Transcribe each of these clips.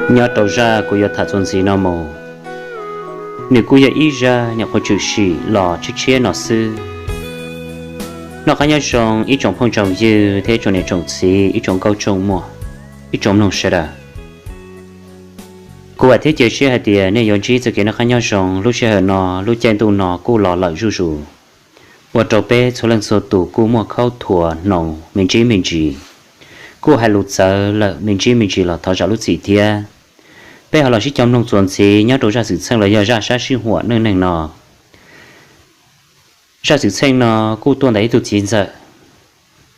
Nyob rau zaj kuv yuav tham txuas ntxiv no mus, nws kuj yog ib zaj nyuam qhuav tshwm sim los tshiab tshiab no xwb. Noj qab nyob zoo ib tsoom phooj tsoom ywg thiab ib tsoom niam tsoom txiv, ib tsoom nkauj tsoom muam, ib tsoom mloog sawv daws. Kuv vam thiab cia siab hais tias nej yuav ntsib txoj kev noj qab nyob zoo lub sij hawm no, lub caij ntuj no kuj los lawm zuj zus, ua rau peb txhua leej txhua tus kuj muaj khaub thuas hnoos me ntsis me ntsis, kuj hais lus txawv lawm me ntsis me ntsis los thov zam lub txim thiab. Peb ho los sib cog mloog txuas ntxiv nyob rau zaj xwm txheej los yog zaj sab sib huam neej neeg no. Zaj xwm txheej no kuj tuaj ntawm ib tug txiv ntxawm,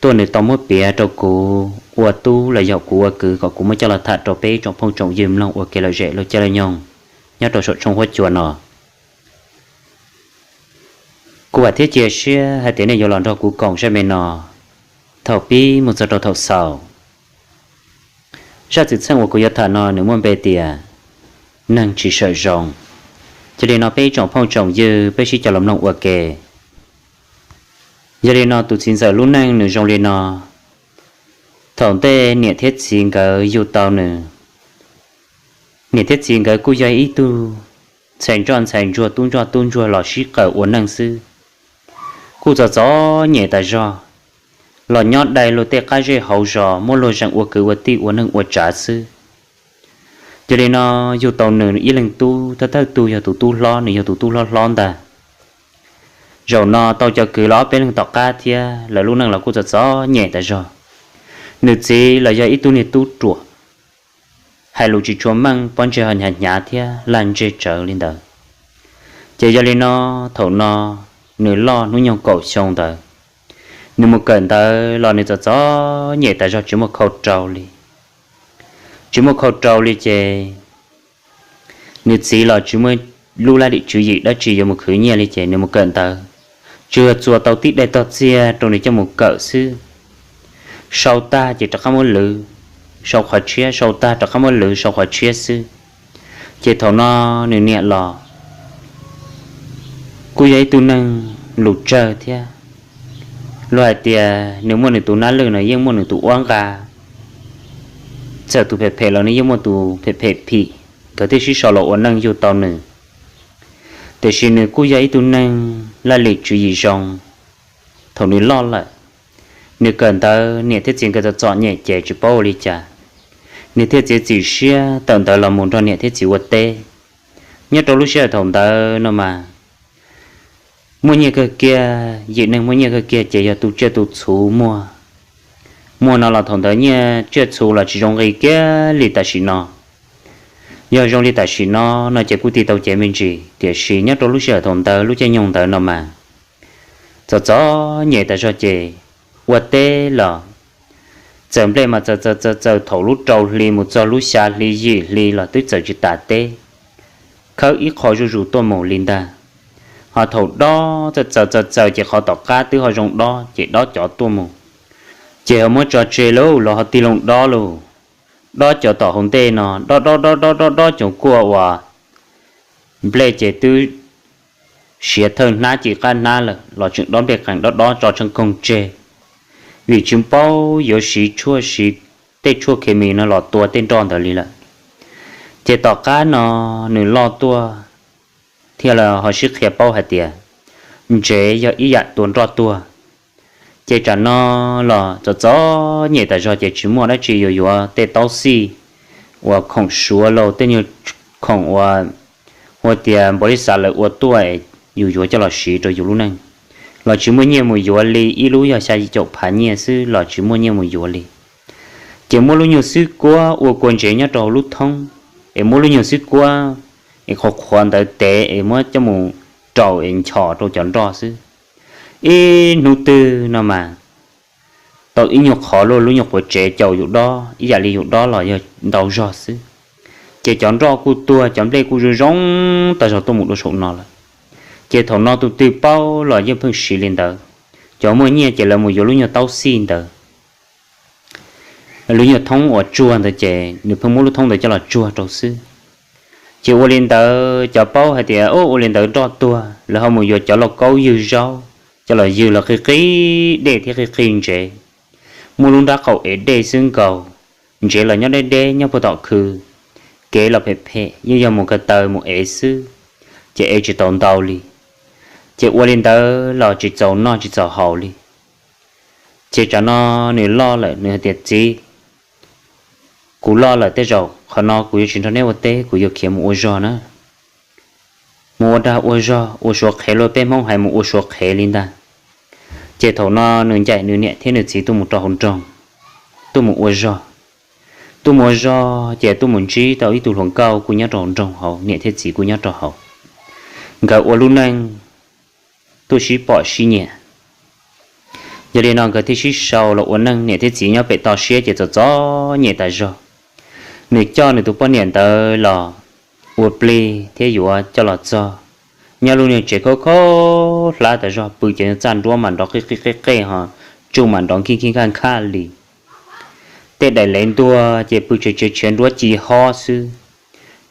tuaj nws tau muab piav rau kuv ua tub los yog kuv ua kwv kom kuv muab coj los tham rau peb tsoom phooj tsoom ywg mloog ua kev lom zem lub caij lub nyoog nyob rau saum tshooj huab cua no. Kuv vam thiab cia siab hais tias nej yuav los nrog kuv koom zaj me no thaum pib mus txog rau thaum xaus. Zaj xwm txheej uas kuv yuav tham no nws muaj npe tias neeg tsis sawm zoo. Cia li no peb ib tsoom phooj tsoom ywg peb sib cog los mloog ua ke. Yog li no tus txiv ntxawm lub neej nws zoo li no. Thaum ntej niam thiab txiv nkawd yug tau nws, niam thiab txiv nkawd kuj yog ib tug ntxhais ntsoj ntxhais ntsuag tub ntsoj tub ntsuag los sib qawm ua neej xwb. Kuj txom txom nyem tas zog, los nyob dai luag tej qab zej hauv zos muab luag zeem ua kwv ua tij ua neej ua tsav xwb. Yog li no yug tau nws ib leeg tub, thawj thawj tug yog tus tub hlob, nws yog tus tub hlob hlob ntag. Zaum no tau cov kwv los ob peb leeg tom qab thiab, lawv lub neej los kuj txom txom nyem tas zog. Nws txiv los yog ib tug niag tub ruam, hais lus tsis tshua meej, pob ntseg ho hnyav hnyav thiab laj ntseg tsawv li ntawd. Ces yog li no, thaum no nws loj hnub nyoog kaum xyoo ntawd, nws mus kawm ntawv los nws txom txom nyem tas zog tsis muaj khau rau li. Tsis muaj khau rau li ces nws txiv los tsis muaj lub laj lim tswv yim dab tsi yuav mus khwv nyiaj li ces nws mus kawm ntawv, tsuas yog txuas tau tib daim tog txiag rau nws coj mus kawm xwb. Sau tag ces rov qab muab lwv, sau qhov tshiab, sau tag rov qab muab lwv, sau qhov tshiab xwb. Ces thaum no nws niam los kuj yog ib tug neeg lus tsawg thiab. Luag hais tias nws muaj nws tus nab lwj no yeej muaj nws tus uab nqa, txawm tus phem phem los nws yeej muaj tus phem phem phim, nkawd thiaj sib sau los ua neej yug tau nws. Tiam sis nws kuj yog ib tug neeg laj lim tswv yim zoo. Thaum nws loj lawm, nws kawm ntawv niam thiab txiv nkawd txom txom nyem ces tsis paub ua li cas, nws thiaj txiav txim siab tawm ntawv los mus nrog niam thiab txiv ua teb. Nyob rau lub sij hawm thaum ntawd no mas, muaj nyiaj kawg kiag, yim neeg muaj nyiaj kawg kiag ces yog tu tsiaj tu txhuv muag. Muaj no los thaum ntawd nyiaj tsiaj txhuv los tsis zoo nqi kiag li tam sim no. Yog zoo li tam sim no no ces kuj tig tau cev me ntsis, tiam sis nyob rau lub sij hawm thaum ntawd lub caij nyoog ntawd no mas, txom txom nyem tas zog ces ua teb los txawm nplej mas txawm txawm txawm txawm thaum lub rau hli mus txog lub xya hli yim hli los twb txawm tsis tas teb, khawb ib qho zuj zus tuaj mus li ntag. Ho thaum dob txawm txawm txawm txawm ces qhov tom qab twb ho zoo dob ces dob cov tuaj mus, ces ho muab tso tseg lauj, los ho tig loo dob lauj. Dob cov tom hauv ntej no, dob dob dob dob dob dob cov kuaj uas nplej ces twb siav thawj hnab ci qab hnab lawm los tseem dob nplej qees dob dob tso tsheej koog tseg, vim tsis paub yuav siv tshuaj siv tej tshuaj khes mis no los tua tej nroj ntawd li lawm. Ces tom qab no nws loj tuaj thiaj li ho sib qhia paub hais tias ntsev yog ib yam tua nroj tuag. Ces tsam no los txom txom nyem tas zog ces tsis muaj dab tsi yuav yuav tej taub xij uas khoom suav lauj, tej nyuag khoom uas hu tias npaum li xav lawv ua tuaj es yus yuav coj los siv rau yus lub neej, los tsis muaj nyiaj mus yuav li, ib lub yog xya caum phav nyiaj xwb los tsis muaj nyiaj mus yuav li. Ces muab lub nyuag xwb kuab ua kua ntsev nyob rau hauv lub thoob, es muab lub nyuag xwb kuab es qhuav qhuav ntawd tev es muab coj mus raus es nchos rau cov nroj xwb. Ib hnub twg no mas tau ib nyuag qhov luaj lub nyuag quav tsev caum yus dob ib yam li yus dob los yog ntau zog xwb. Ces cov nroj kuj tuag, cov nplej kuj zoo zoo tag zog tuaj mus dua saum no lawm. Ces thaum no tus twg paub los yeej pheej siv li ntawd. Cov muaj nyiaj ces lawv mus yuav lub nyuag taub xij ntawd, lub nyuag thoob uas tsuag ntawd ces nws pheej muab lub thoob ntawd coj los tsuag rau xwb. Ces ua li ntawd cov paub hais tias ua li ntawd nroj tuag, lawv ho mus yuav cov lauj kaub ywg zaub, coj los ywg los qig qig dej thiab qig qig ntsev, muaj lub nrab qaum ev dej xwb nkaus, ntsev los nyob deb deb nyob puag tom khw, kev los phem phem, yeej yog mus ko taw mus ev xwb, ces ev tsis tau ntau li. Ces ua li ntawd los tsis txaus noj tsis txaus haus li. Ces tsam no nws loj lawm, nws hais tias, Txiv, kuv loj lawm, tej zaum qhov no kuv yuav tsis nrog neb ua teb, kuv yuav khiav mus ua zog na. Mus ua dag ua zog, ua suav qhev, luag peb Hmoob hais mus ua suav qhev li ntag. Ces thaum no nws ncaim nws niam thiab nws txiv tuaj mus rau hauv nroog, tuaj mus ua zog. Tuaj mus ua zog ces tuaj mus ntsib tau ib tug hluas nkauj kuj nyob rau hauv nroog hauv, niam thiab txiv kuj nyob rau hauv. Nkawd ua lub neej tuaj sib pom sib nyiam. Yog li no nkawd thiaj sib sau los ua neej, niam thiab txiv nyob pem toj siab ces txom txom nyem tas zog. Nws coj nws tus poj niam ntawd los ua plig thiab yuav coj los txog, nyob lub niag tsev khaub khaub hlab tas zog, pw ces txaj nruab mas nrov qij qij qej qej ho, tsuj mas nrov nkij nkij nkaj nkaj li. Tej daim lev ntuag ces pw tsev tsev tshiav nruab ci hob xwb,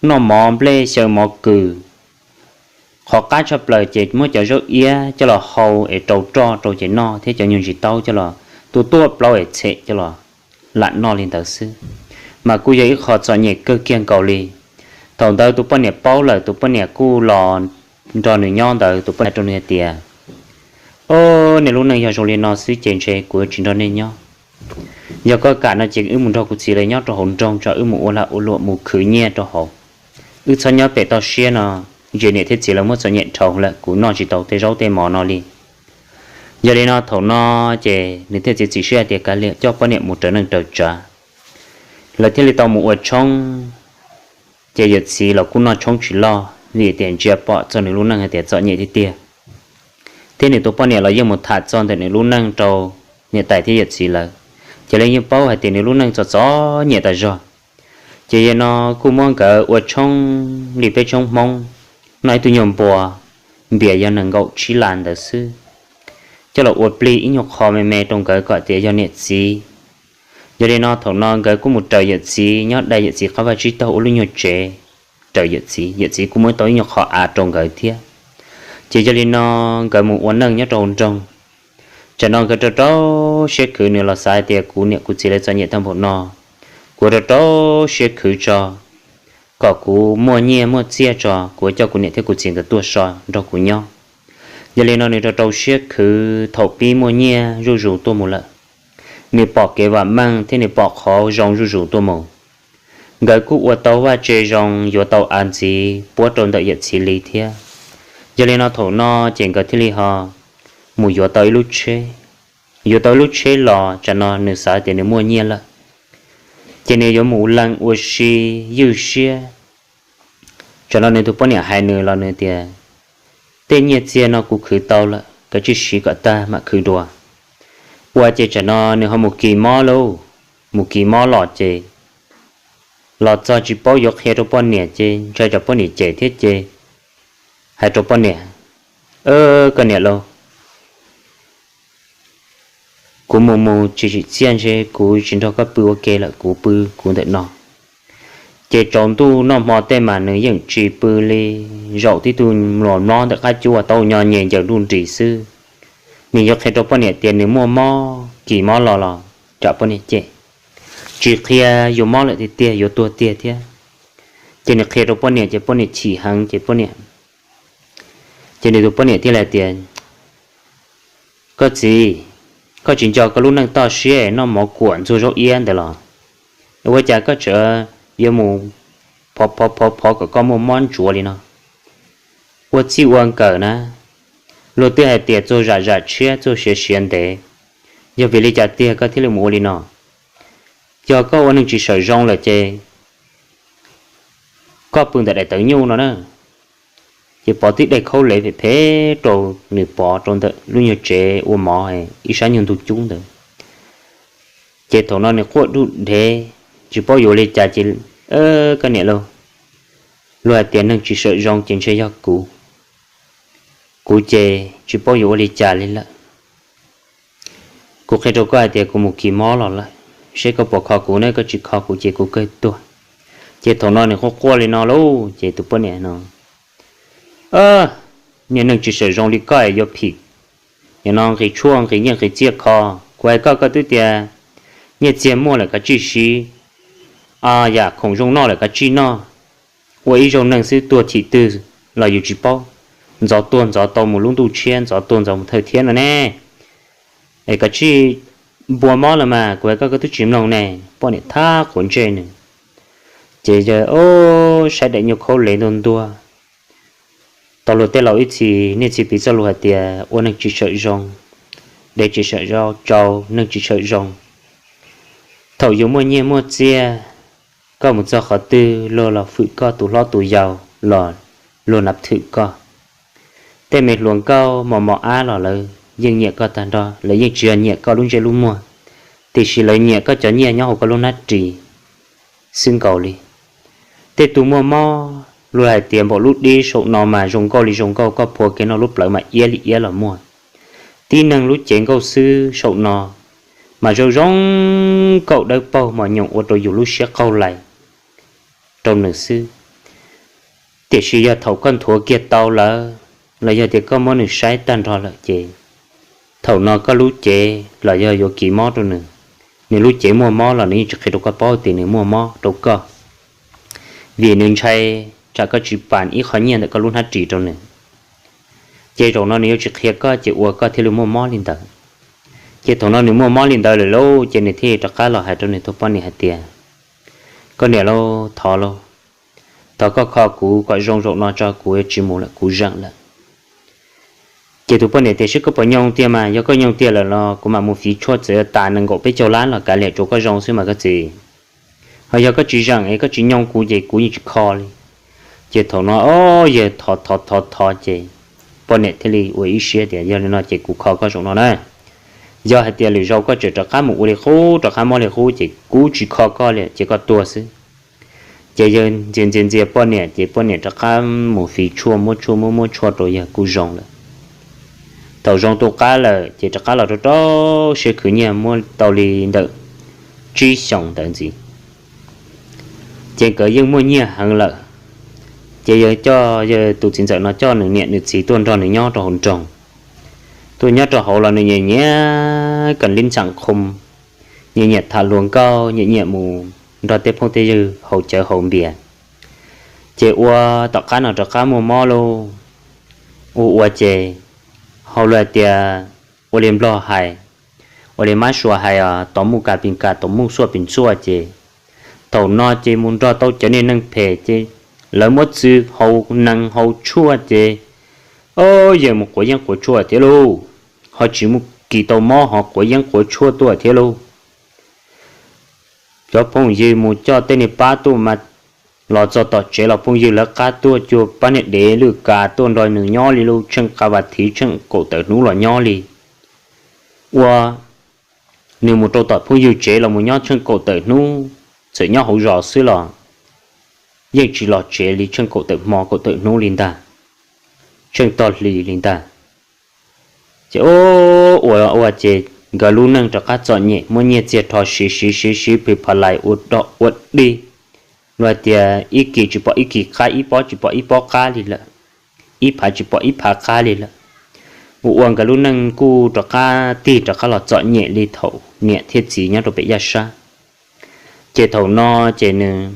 noj mov nplej xyaw mov kws. Qhov qab tshaj plaws ces muab cov zaub iab coj los hau es rau roj rau ces noj, thiab cov nyuag ntsis taub coj los tua tuaj plaub es txhem coj los lam noj li ntawd xwb. Mas kuj yog ib qho txom nyem kawg kiag nkaus li. Thaum ntawd tus poj niam paub lawm, tus poj niam kuj los nrog nws nyob ntawd, tus poj niam rau nws hais tias, Au, niag lub neej yog zoo li no xwb ces ntshe kuv tsis nrog nej nyob. Yog koj kam no ces wb mus nrog kuv txiv lawv nyob rau hauv nroog tso, wb mus ua lag ua luam mus khwv nyiaj rau hauv. Wb txhob nyob pem toj siab no, ces niam thiab txiv lawv muab txom nyem dhau lawm, kuv noj tsis tau tej zaub tej mov no li. Yog li no thaum no ces nws thiaj txiav txim siab hais tias kav liam, coj poj niam mus raws neej raws tsav. Lawv thiaj li tau mus ua tshoob, ces yawm txiv los kuj noj tshoob tsis loj vim tias ntsia pom txog nws lub neej hais tias txom nyem tiag tiag. Thiab nws tus poj niam los yeej mus tham txog ntawm nws lub neej rau niam tais thiab yawm txiv lawv, ces lawv yeej paub hais tias nws lub neej txom txom nyem tas zog. Ces yog no kuj muab nkawd ua tshoob li peb tshoob Hmoob, noj ib tug nyuag npua npias yog nees nkaum tsib las ntawd xwb, coj los ua plig ib nyuag qho me me rau nkawd kom tias yog niam txiv. Yog li no thaum no nkawd kuj mus raws yawm txiv, nyob dai yawm txiv qab vaj tsib taug ua lub nyuag tsev raws yawm txiv, yawm txiv kuj muab tau ib nyuag qho av rau nkawd thiab. Ces yog li no nkawd mus ua neej nyob rau hauv nroog. Tsam no nkawd rau rau siab khwv, nws los xav hais tias kuv niam kuv txiv lawv txom nyem tag npaum no, kuv rau rau siab khwv tso, kom kuv muaj nyiaj muaj txiaj tso, kuv coj kuv niam thiab kuv txiv nkawd tuaj so nrog kuv nyob. Yog li no nws rau rau siab khwv, thaum pib muaj nyiaj zuj zus tuaj mus lawm, nws pom kev vam meej thiab nws pom qhov zoo zuj zus tuaj mus. Nkawd kuj ua tau vaj tse zoo, yuav tau av ntxiv puab rau ntawm yawm txiv li thiab. Yog li no thaum no ces nkawd thiaj li ho mus yuav tau ib lub tsheb. Yuav tau ib lub tsheb los tsam no nws xav tias nws muaj nyiaj lawm, ces nws yuav mus lees ua si ywj siab. Tsam no nws tus poj niam hais nws los nws tias, tej nyiaj txiag no kuv khwv tau lawm, kav tsij siv kom tag mam khwv dua. Ua ces tsam no nws ho mus kis mob lauj, mus kis mob los ces los txog tsis paub yuav qhia rau poj niam ces ntshai tsam poj niam cem thiab ces hais rau poj niam, koj niam lauj, kuv mus mus tsis tsim txiaj ntshe kuv tsis nrog koj pw ua ke lawm, kuv pw kuv ntawm no. Ces tsaus ntuj noj hmo tej mas nws yeej tsis pw li, zaum tib tug mluas mlob ntawm qab cub ua tau nyo nyem ncaws nruj nris xwb. Nws yuav qhia rau poj niam tias nws muaj mob kis mob los los tsam poj niam cem. Tsis qhia yuav mob lawm tiag tiag, yuav tuag tiag thiab. Ces nws qhia rau poj niam ces poj niam chim heev ces poj niam, ces nws tus poj niam thiaj li tias, koj txiv, koj tsis nco koj lub neej toj siab noj mov kuam ntxuag zaub iab ntawd los? Ua cas koj tseem yuav mus phov phov phov phov kom koj muaj mob ntsuav li no? Ua txij ua nkawm na, luag twb hais tias txuag zam zam tshiab txuag siav siav ntev, yog vim li cas tiag koj thiaj li mus ua li no? Yog koj ua neeg tsis sawm zoo lawm ces koj pw ntawm daim tawv nyuj no na. Ces pov tib daim khaub lev phem phem rau nws pov rau ntawm lub nyuag tsev ua mov ib sab nyuag ntug cub ntawd. Ces thaum no nws quaj duj dhev, tsis paub yuav ua li cas ces, koj niam lauj, luag hais tias neeg tsis sawm zoo ces ntshe yog kuv. Kuv ces tsis paub yuav ua li cas li lawm. Kuv qhia rau koj hais tias kuv mus kis mob los lawm, seb koj puas kho kuv ne, koj tsis kho kuv ces kuv kawg tuag. Ces thaum no nws quaj quaj li no lauj ces tus poj niam no, niag neeg tsis sawm zoo li koj yuav phim, nim no nqis tshuaj nqis nyiaj nqis txiaj kho. Kuv hais koj, koj twb tias nyiaj txiag muaj lawm kav tsij siv, yam khoom zoo noj lawm kav tsij noj. ua ib zaug neeg xwb tuag chim twg los yus tsis paub. Ntxov tuag ntxov tau mus lub ntuj tshiab, ntxov tuag ntxov mus thawj thiab no ne. Es koj tsis npua mob los mas kuv hais koj koj twb tsis mloog ne. Poj niam thab quav ntsej nws. Ces yawg saib daim nyuag khaub lev ntuag ntuag. Tau luag tej laus ib txhis niaj txhis piv txoj lus hais tias ua neeg tsis tshawm zoo, dev tsis tshawm zoo, tsau neeg tsis tshawm zoo. Thaum yus muaj nyiaj muaj txiaj, koj mus txog qhov twg luag los fwm koj, tus hlob tus yau los luag nab thwm koj. Tej me hluas nkauj mos mos ab los lawv yeej nyiam koj tag nrho, lawv yeej tsis yog nyiam koj lub ntsej lub muag, tiam sis lawv nyiam koj cov nyiaj nyob hauv koj lub hnab ris xwb nkaus li. Tej tus muaj mob, luag hais tias npaum lub dib saum no mas zoo nkauj li zoo nkauj, koj phua kiag noj lub plawv mas iab li iab los muaj. Tib neeg lub cev nkauj xwb saum no mas zoo zoo nkauj dawb paug mos nyoos ua rau yus lub siab qaug lais rau nws xwb. Tiam sis yog thaum koj nthuav kiag tau lawm, los yog tias koj muab nws saib tag nrho lawm ces thaum no koj lub cev los yog yuav kis mob rau nws, nws lub cev muaj mob los nws yeej tsis qhia rau koj paub tias nws muaj mob rau koj, vim nws ntshai tsam koj tsis pas ib qho nyiaj ntawm koj lub hnab ris rau nws. Ces zaum no nws yuav tsis qhia koj ces ua koj thiaj li muaj mob li ntawd. Ces thaum no nws muaj mob li ntawd lawm lauj, ces nws thiaj rov qab los hais rau nws tus poj niam hais tias, koj niam lauj, thov lauj, thov koj kho kuv kom zoo zaum no tso, kuv yuav tsis mus lawm, kuv zeem lawm. Ces tus poj niam tias, seb koj puas nyoo tiag mas, yog koj nyoo tiag lawm los kuv mam mus fiv tshuaj, txawm tas nees nkaum peb caug lab los kav liam tsuav koj zoo xwb mas koj txiv. Ho yog koj tsis zeem es koj tsis nyoo kuv ces kuv yeej tsis kho li. Ces thaum no o, yawg thov thov thov thov ces poj niam thiaj li ua ib siab tias, yog li no ces kuv kho koj zaum no na. Yog hais tias lwm zaus koj tseem rov qab mus ua li qub, rov qab mob li qub ces kuv tsis kho koj li ces koj tuag xwb. Ces yawg ntxias ntxias ntxias poj niam ces poj niam rov qab mus fiv tshuaj, muab tshuaj muab muab tshuaj rau yawg kuj zoo lawm. Thaum zoo tu qab lawm ces rov qab los rau rau siab khwv nyiaj muab tau li ntawm tsib xyoos ntawd ntxiv. Ces nkawd yeej muaj nyiaj heev lawm. Ces yawg coj, yawg tus txiv ntxawm no coj nws niam nws txiv tuaj nrog nws nyob rau hauv nroog. Tuaj nyob rau hauv los nws nyiam nyiam kas lib ntxam khoo, nyiam nyiam tham hluas nkauj, nyiam nyiam mus nrog tej phooj tej ywg haus cawv haus npias. Ces ua tom qab no rov qab muaj mob lauj. Ua ua ces hauv lawv tias, ua li nplog hais, ua li mab sua hais os, tov muj kas pis kas, tov muj xuaj pis xuaj ces thaum no ces mus nrog tau cov niag neeg phem ces lawv muab txwv haus nees haus tshuaj ces o, yawg mus quav yeeb quav tshuaj thiab lauj. Ho tsis muaj kis tau mob ho quav yeeb quav tshuaj tuaj thiab lauj. Cov phooj ywg mus coj tej niag pab tuaj mas los txog tom tsev los phooj ywg lawv qab tuaj cuag pab niag dev lwj kas tuaj nrog nws nyob li lauj, tsheej qab vas thiv tsheej kaum tawm hnub los nyob li. Ua nws mus rau tom phooj ywg tsev los mus nyob tsheej kaum tawm hnub, txawm nyob hauv zos xwb los yeej tsis los tsev li tsheej kaum tawm hmo kaum tawm hnub li ntag, tsheej tog hli li ntag. Ces ua ua ces nkawd lub neej rov qab txom nyem, muab nyiaj txiag rho siv siv siv siv pw pha lais ua dog ua dig. Luag tias ib kis tsis pom ib kis qab, ib pob tsis pom ib pob qab li lawm, ib phav tsis pom ib phav qab li lawm. Ua ua nkawd lub neej kuj rov qab tig rov qab los txom nyem li thaum niam thiab txiv nyob rau pem yaj sab. Ces thaum no ces nws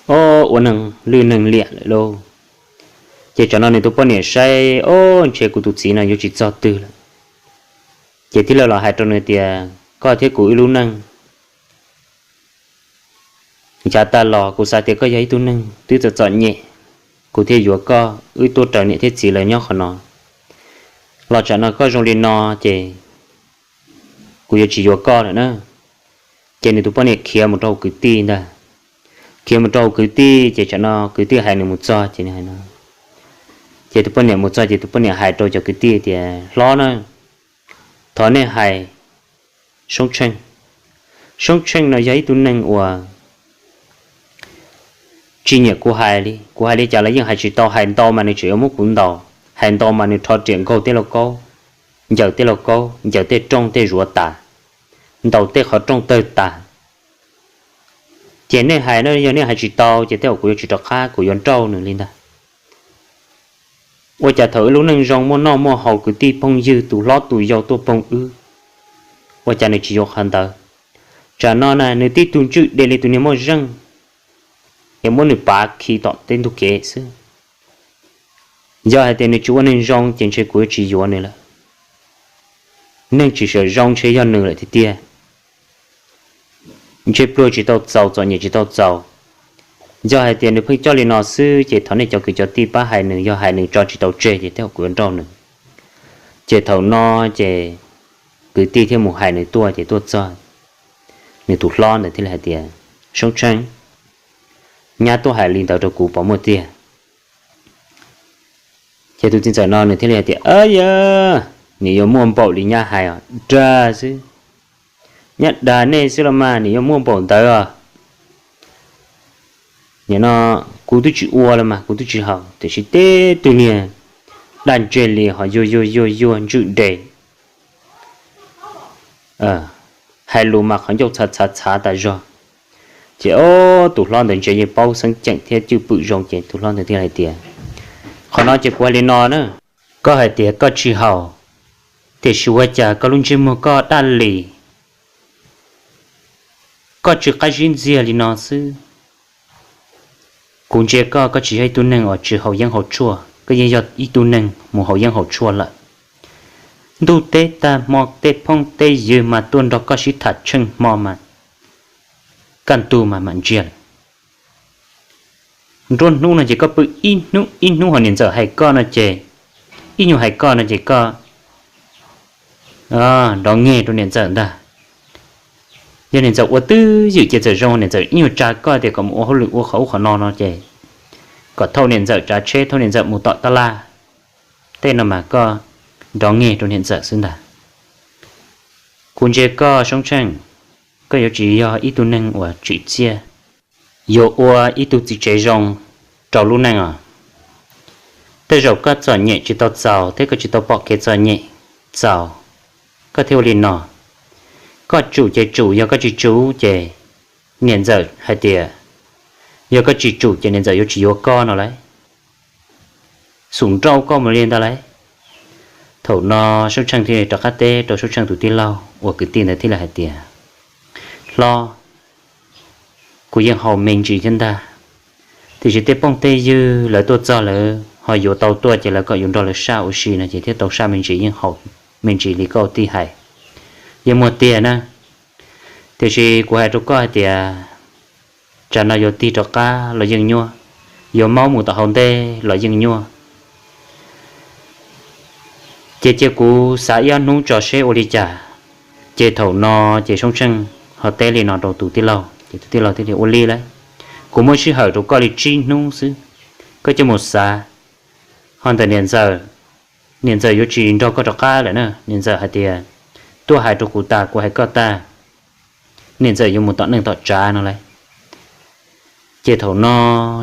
o, ua neeg lwj neeg liam lawm lauj. Ces tsam no nws tus poj niam saib, o, ntshe kuv tus txiv no yuav tsis txog twg lawm. Ces thiaj li los hais rau nws tias, koj thiab kuv wb lub neej nchav tag los kuv xav tias koj yog ib tug neeg twb txom txom nyem, kuv thiaj yuav koj, wb tuaj raws niam thiab txiv lawv nyob qhov no. Los tsam no koj zoo li no ces kuv yuav tsis yuav koj lawm na. Ces nws tus poj niam khiav mus rau hauv kwv tij ntag. Khiav mus rau hauv kwv tij ces tsam no kwv tij hais nws mus txog ces nws hais no. Ces tus poj niam mus txog ces tus poj niam hais rau cov kwv tij tias, hlob na, thov nej hais Soob Tsheej. Soob Tsheej no yog ib tug neeg uas tsis nyiam kuv hais li, kuv hais li cas los yeej hais tsis tau, hais ntau mas nws tseem yuav muab kuv ntaus, hais ntau mas nws rho riam nkaug tej lauj kaub, ncaws tej lauj kaub, ncaws tej rooj tej zuav tas, ntaus tej qhov rooj tawg tas. Ces nej hais no yog nej hais tsis tau ces tej zaum kuv yuav tsis rov qab, kuv yuav nrauj nws li ntag. Ua cas thaum wb lub neej zoo muaj noj muaj haus, kwv tij phooj ywg tus hlob tus yau tuaj phooj wb, ua cas nws tsis yuav qhov ntawd? Tsam no na nws tib tug ntswj dej li tus niag moj zeej, es muab nws pav khi tom tej ntug kev xwb. Yog hais tias nws tsis ua neeg zoo ces ntshe kuv yuav tsis yuav nws lawm. Neeg tsis sawm zoo ntshe yog nws lawm tiag tiag. Ntshe pluag tsis tau txaus, txom nyem tsis tau txaus. Yog hais tias nws pheej coj li no xwb ces thov nej cov kwv cov tij pab hais nws, yog hais nws tso tsis tau tseg ces tej zaum kuv yuav nrauj nws. Ces thaum no ces kwv tij thiaj mus hais nws tuaj, ces tuaj txog nws tus hlob ntawd thiaj li hais tias, Soob Tsheej, nyab tuaj hais li ntawd rau kuv puas muaj tiag? Ces tus txiv ntxawm no nws thiaj li hais tias, Ab yog, nim yuav muaj npaum li nyab hais os, dag xwb. Nyab dag nej xwb los mas, nim yuav muaj npaum ntawd os. Nim no kuv twb tsis ua los mas kuv twb tsis haus, tiam sis teb tug niag daj ntseg li ho yuag yuag yuag yuag ntswj des, hais lus mas qhov ncauj txhav txhav txhav tas zog. Ces ob tug hlob ntawd ntshe yeej paub xeeb ceem thiab cwj pwm zoo, ces tus hlob ntawd thiaj hais tias, Qhov no ces kuv hais li no na, koj hais tias koj tsis haus, tiam sis ua cas koj lub ntsej muag koj daj lis, koj tsw qab zib ntxiag li no xwb? Kuv ntsia koj, koj tsis yog ib tug neeg uas tsis haus yeeb haus tshuaj, koj yeej yog ib tug neeg mus haus yeeb haus tshuaj lawm. Ntuj teb tag hmo tej phooj tej ywg mas tuaj nrog koj sib tham tsheej hmo mas kaj ntug mas mam ntsia lawm. Nruab hnub no ces koj pw ib hnub ib hnub, ho niam ntxawm hais koj no ces, ib nyuag hais koj no ces koj nrov nge rau niam ntxawm ntag. Yog niam ntxawm ua twj ywm ces txawm zoo, niam ntxawm ib nyuag tsa koj tias kom mus ua hauj lwm ua qhov ub qhov no no ces kom thauj niam ntxawm tsav tsheb, thauj niam ntxawm mus tom tab laj, tej no mas koj nrov nge rau niam ntxawm xwb ntag. Kuv ntsia koj Soob Tsheej, koj yuav tsis yog ib tug neeg uas tsim txiaj, yuav ua ib tug txiv tsev zoo rau lub neej os. Tej zaum koj txom nyem tsis tau txaus thiab koj tsis tau pom kev txom nyem txaus, koj thiaj ua li no. Koj tsum ces tsum, yog koj tsis tsum ces niam ntxawm hais tias, yog koj tsis tsum ces niam ntxawm yuav tsis yuav koj no lauj. Xum nrauj koj mus li ntag lauj. Thaum no Soob Tsheej thiaj rov qab teb rau Soob Tsheej tus tij laug uas kwv tij ntawd thiaj li hais tias, Hlob, kuv yeej haus me ntsis thiab ntag, tiam sis tej phooj tej ywg lawv tuaj txog lawv ho yuav tau tuaj ces lawv kom yus nrog lawv saj ua si no ces thiaj tau saj me ntsis, yeej haus me ntsis li koj tij hais, yeej muaj tiag na. Tiam sis kuv hais rau koj hais tias, tsam no yuav tig rov qab los yeej nyuaj, yuav maub mus tom hauv ntej los yeej nyuaj. Ces cia kuv xav ib ob hnub tso seb ua li cas. Ces thaum no ces Soob Tsheej ho teb li no rau tus tij laug, ces tus tij laug thiaj li, Ua li lauj, kuv muab sij hawm rau koj li tsib hnub xwb, koj coj mus xav. Ho ntawm niam ntxawm, niam ntxawm yuav tsis nrog koj rov qab lawm na. Niam ntxawm hais tias, Tuaj hais rau kuv tas, kuv hais koj tag, niam ntxawm yuav mus tom neej tom tsav no lauj. Ces thaum no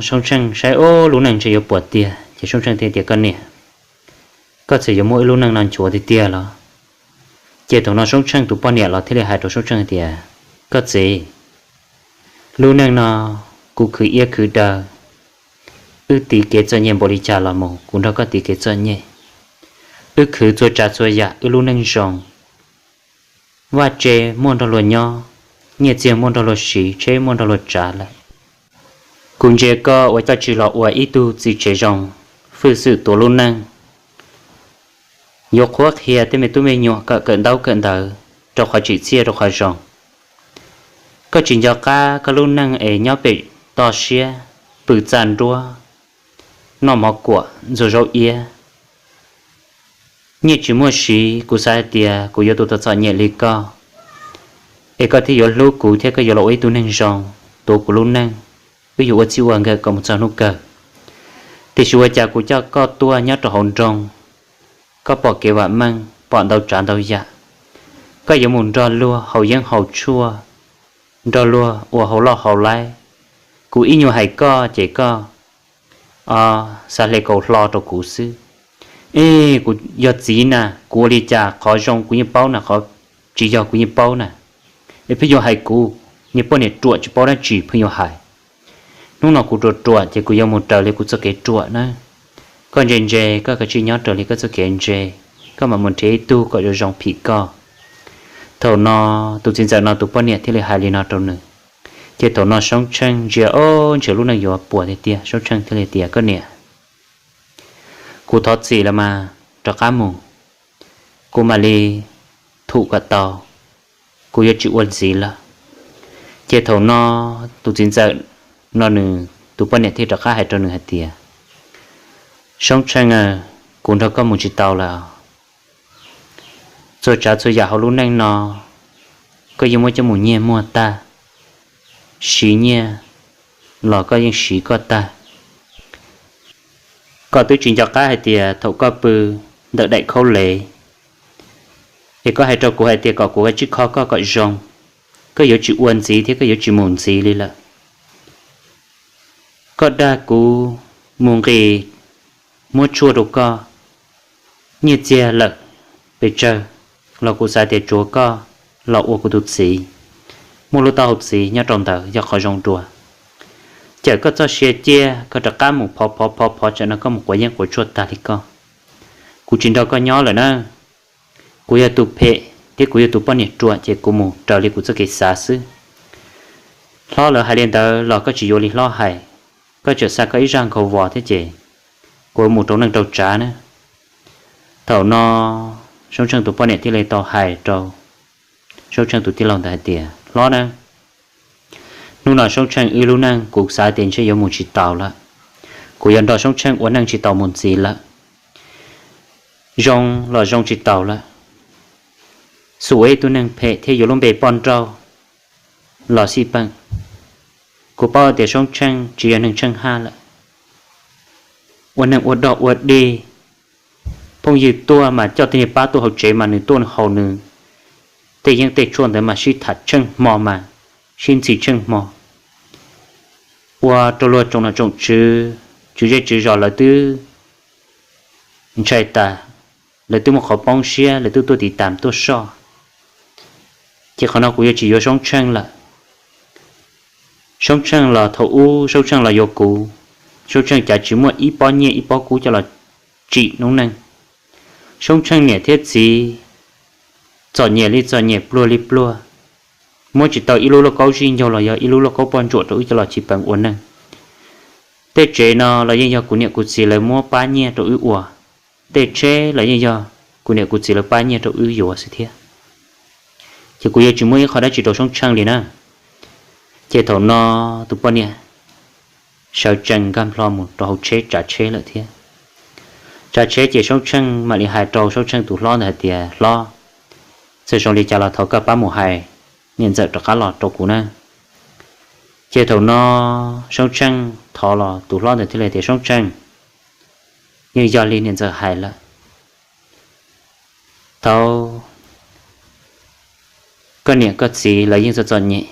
Soob Tsheej saib, Ub, lub neej ntshe yuav puas tiag. Ces Soob Tsheej thiaj tias, Koj niam, koj txawm yuav muab wb lub neej no nchuav tiag tiag los? Ces thaum no Soob Tsheej tus poj niam los thiaj li hais rau Soob Tsheej tias, Koj txiv, lub neej no kuv khwv iab khwv daw, wb tiv kev txom nyem npaum li cas los mus kuv nrog koj tiv kev txom nyem. Wb khwv txhua tsav txhua yam wb lub neej zoo. Vaj tse muaj nrog luag nyob, nyiaj txiag muaj nrog luag siv, tsheb muaj nrog luag tsav lawm. Kuv ntsia koj ua coj tsis los ua ib tug txiv tsev zoo, hwj xwm tuav lub neej. Yuav qhuab qhia tej me tub me nyuam kom kawm ntaub kawm ntawv rau qhov tsim txiaj rau qhov zoo. Koj tsis nco qab koj lub neej es nyob pem toj siab, pw txaj nruab, noj mov kuam ntxuag zaub iab. Nyiaj tsis muaj siv, kuv xav hais tias kuv yuav tus txom txom nyem li koj, es koj thiaj yuav hlub kuv thiab koj yuav los ua ib tug neeg zoo, tuav kuv lub neej, wb yuav ua txij ua nkawm kom mus txog hnub kawg. Tiam sis ua cas kuv coj koj tuaj nyob rau hauv nroog, koj pom kev vam meej, pom ntau tsav ntau yam, koj yuav mus nrog luag haus yeeb haus tshuaj, nrog luag ua hauv loj hauv laib. Kuv ib nyuag hais koj ces koj xav hle kaus hlo rau kuv xwb. Ej, kuv yog txiv na, kuv ua li cas qhov zoo kuv yeej paub na, qhov tsis yog kuv yeej paub na. Es pheej yuav hais kuv, niag poj niam ruam tsis paub dab tsi pheej yuav hais. Hnub no kuv ruam ruam ces kuv yuav mus raws li kuv txoj kev ruam na. Koj ntse ntse, koj kav tsij nyob raws li koj txoj kev ntse, koj mam mus nrhiav ib tug kom zoo zoo phim koj. Thaum no tus txiv ntxawm no tus poj niam thiaj li hais li no rau nws. Ces thaum no Soob Tsheej ntsia ob ntshe lub neej yuav puas tiag tiag, Soob Tsheej thiaj li tias, Koj niam, kuv thov txim lawm mas, rov qab mus, kuv mam li thum kom tau, kuv yuav tsis ua ntxiv lawm. Ces thaum no tus txiv ntxawm no nws tus poj niam thiaj rov qab hais rau nws hais tias, Soob Tsheej, kuv nrog koj mus tsis tau lawm. Txhua tsav txhua yam hauv lub neej no koj yeej muab coj mus nyiag muag tag, siv nyiaj los koj yeej siv koj tag. Koj twb tsis nco qab hais tias thaum koj pw ntawm daim khaub lev, es koj hais rau kuv hais tias kom kuv ua tsij kho koj kom zoo, koj yuav tsis ua ntxiv thiab koj yuav tsis mus ntxiv li lawm. Koj dag kuv mus nqis muab tshuaj rau koj, nyiaj txiag lawm pes tsawg los kuv xav tias tsuav koj los ua kuv tus txiv, muaj lub taub hau txiv nyob rau ntawd yog qhov zoo dua. Cawm koj txoj sia ciaj koj rov qab mus phov phov phov phov tsam no koj mus quav yeeb quav tshuaj tag li koj. Kuv tsis nrog koj nyob lawm na. Kuv yog tus phem thiab kuv yog tus poj niam ruam ces kuv mus raws li kuv txoj kev xav xwb. Hlob lawv hais li ntawd los koj tsis yuav li hlob hais, koj tseem xa koj ib zaj nkhaus vos thiab ces kuv mus rau neej rau tsav na. Thaum no Soob Tsheej tus poj niam thiaj li tau hais rau Soob Tsheej tus tij laug ntawd hais tias, Hlob na, hnub no Soob Tsheej wb lub neej kuv xav tias ntshe yuav mus tsis taus lawm. Kuv yuav nrog Soob Tsheej ua neej tsis tau mus ntxiv lawm. Zoo los zoo tsis taus lawm, xum ua ib tug neeg phem thiab yuav lub npe poj nrauj los xij peem. Kuv paub tias Soob Tsheej tsis yog neeg tsheej haj lawm, ua neeg ua dog ua dig. Phooj ywg tuaj mas coj tej niag pab tuaj hauv tsev mas nws tuaj nws haus nws tej yeeb tej tshuaj ntawd mas sib tham tsheej hmo mas sib ntxhi tsheej hmo, ua rau luag tsoom nom tsoom tswv, tswv zej tswv zos lawv twb ntshai tas, lawv twb muaj qhov poob siab, lawv twb tuaj tiv tam tuaj soj. Ces qhov no kuv yuav tsis yuav Soob Tsheej lawm. Soob Tsheej los thaum ub Soob Tsheej los yuav kuv, Soob Tsheej cav tsis muaj ib pob nyiaj ib pob kub coj los tsim noob neej. Soob Tsheej niam thiab txiv txom nyem li txom nyem pluag li pluag, muab tsis tau ib lub lauj kaub zij ncaug los yog ib lub lauj kaub poj ntsuam rau wb coj los tsis peem ua neej. Tej tsev no los yeej yog kuv niam kuv txiv lawv muab pab nyiaj rau wb ua, tej tsheb los yeej yog kuv niam kuv txiv lawv pab nyiaj rau wb yuav xwb thiab. Ces kuv yuav tsis muab ib qho dab tsi rau Soob Tsheej li na. Ces thaum no tus poj niam sawv tsees nkag nplho mus rau hauv tsheb tsav tsheb lawm thiab. Tsav tsheb ces Soob Tsheej mam li hais rau Soob Tsheej tus hlob ntawd hais tias, Hlob, txawm zoo li cas los thov koj pab mus hais niam ntxawm rov qab los rau kuv na. Ces thaum no Soob Tsheej thov los tus hlob ntawd thiaj li tias, Soob Tsheej, yeej yog li niam ntxawm hais lawm. Thaum koj niam koj txiv lawv yeej txom txom nyem,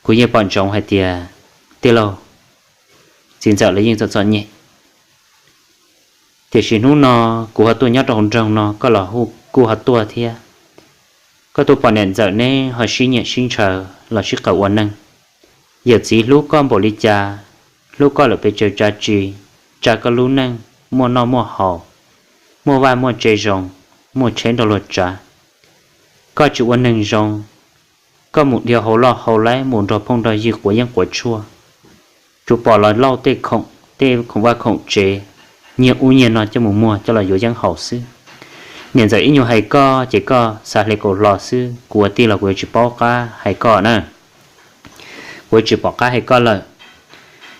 kuv yeej pom ntsoov hais tias tij laug txiv ntxawm lawv yeej txom txom nyem. Tiam sis hnub no kuv ho tuaj nyob rau hauv nroog no koj los kuj ho tuaj thiab. Koj tuaj pom niam ntxawm neb ho sib nyiam sib ntshaw los sib qawm ua neej. Yawm txiv hlub koj npaum li cas, hlub koj lawm pes tsawg tsav tsi, tsa koj lub neej muaj noj muaj haus, muaj vaj muaj tse zoo, muaj tsheb nrog luag tsav. Koj tsis ua neeg zoo, koj mus dhia hauv loj hauv laib mus nrog phooj nrog ywg quav yeeb quav tshuaj, tsuas pom los lauj tej khoom tej khoom vaj khoom tsev, nyiag ub nyiag no coj mus muag coj los yuav yeeb haus xwb. Niam ntxawm ib nyuag hais koj ces koj xav hle kaus hlo xwb, kuv ua tij los kuv yuav tsis paub qab hais koj na. Kuv yuav tsis pom qab hais koj lawm.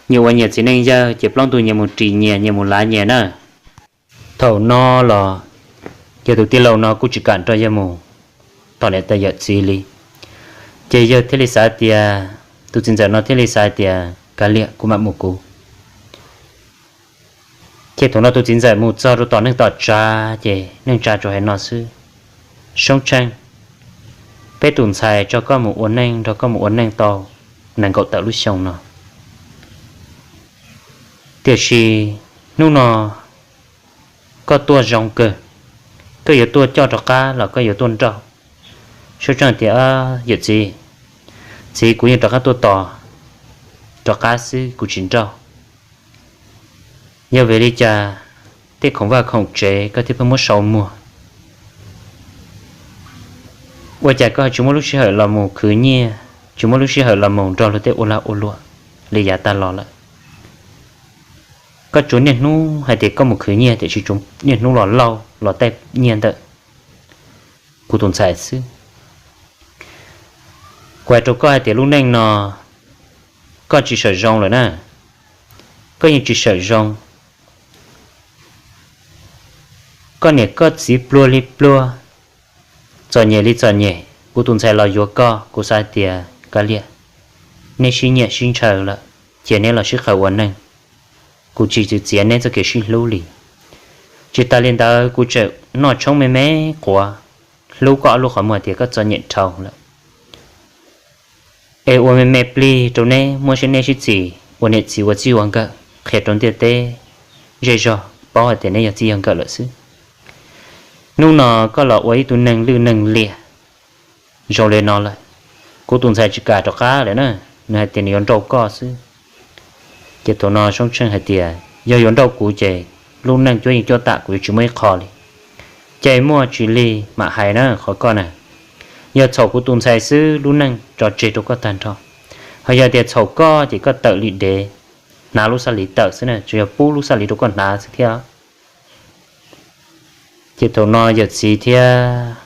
Nyias ua nyias txiv neej yawg ces plaub ntug nyias mus ris nyias, nyias mus lav nyias na. Thaum no los yawg tus tij laug no kuj tsis kam nrog yawg mus tom niam tais yawm txiv li. Ces yawg thiaj li xav tias, tus txiv ntxawm no thiaj li xav tias, Kav liam, kuv mam mus kuv. Ces thaum no tus txiv ntxawm mus txog rau tom neej tom tsav ces neej tsa tsuas hais no xwb, Soob Tsheej, peb tus ntxhais tso koj mus ua neej, nrog koj mus ua neej tau nees nkaum tawm lub xyoo no, tiam sis hnub no koj tuaj zoo kawg, koj yuav tuaj coj rov qab los koj yuav tuaj nrauj? Soob Tsheej tias, Yawm txiv, txiv, kuv yeej rov qab tuaj tos rov qab xwb, kuv tsis nrauj. Yog vim li cas tej khoom vaj khoom tsev koj thiaj pheej muab sau muag? Ua cas koj tsis muaj lub sij hawm los mus khwv nyiaj tsis muaj lub sij hawm los mus nrog luag tej ua lag ua luam li yav tag los lawm. Koj tsuas niaj hnub hais tias koj mus khwv nyiaj tiam sis tsuas niaj hnub los lauj los taij nyiaj ntawm kuv tus ntxhais xwb. Kuv hais rau koj hais tias lub neej no koj tsis sawm zoo lawm na, koj yeej tsis sawm zoo. Koj niam koj txiv pluag li pluag, txom nyem li txom nyem, kuv tus ntxhais los yuav koj, kuv xav tias kav liam, neb sib nyiam sib ntshaw lawm, cia neb los sib qawm ua neej, kuv tsis txwv txiav neb txoj kev sib hlub li. Tsis tas li ntawd kuv tseem noj tshoob me me quav, hlub koj ob lub qhov muag tias koj txom nyem dhau lawm. Es ua me me plig rau neb, muab siab neb sib txim ua niam txiv ua txij ua nkawm qhia rau ntiaj teb zej zog paub hais tias neb yog txij yog nkawm lawm xwb. Hnub no koj los ua ib tug neeg lwj neeg liam zoo li no lawm, kuv tus ntxhais tsis kam rov qab lawm na, nws hais tias nws yuav nrauj koj xwb. Ces thaum no Soob Tsheej hais tias yog yuav nrauj kuv ces lub neej cuab yeej cuab tam, kuv yuav tsis muaj ib qho li. Ces muaj tsis li mam hais na qhov koj na. Yog txhaum kuv tus ntxhais xwb lub neej tso tseg rau koj tag nrho, ho yog tias txhaum koj ces koj tawm li dev, hnav lub xab liv tawm xwb na, tsuas yog pub lub xab liv rau koj hnav xwb thiab. Ces thaum no yawm txiv thiab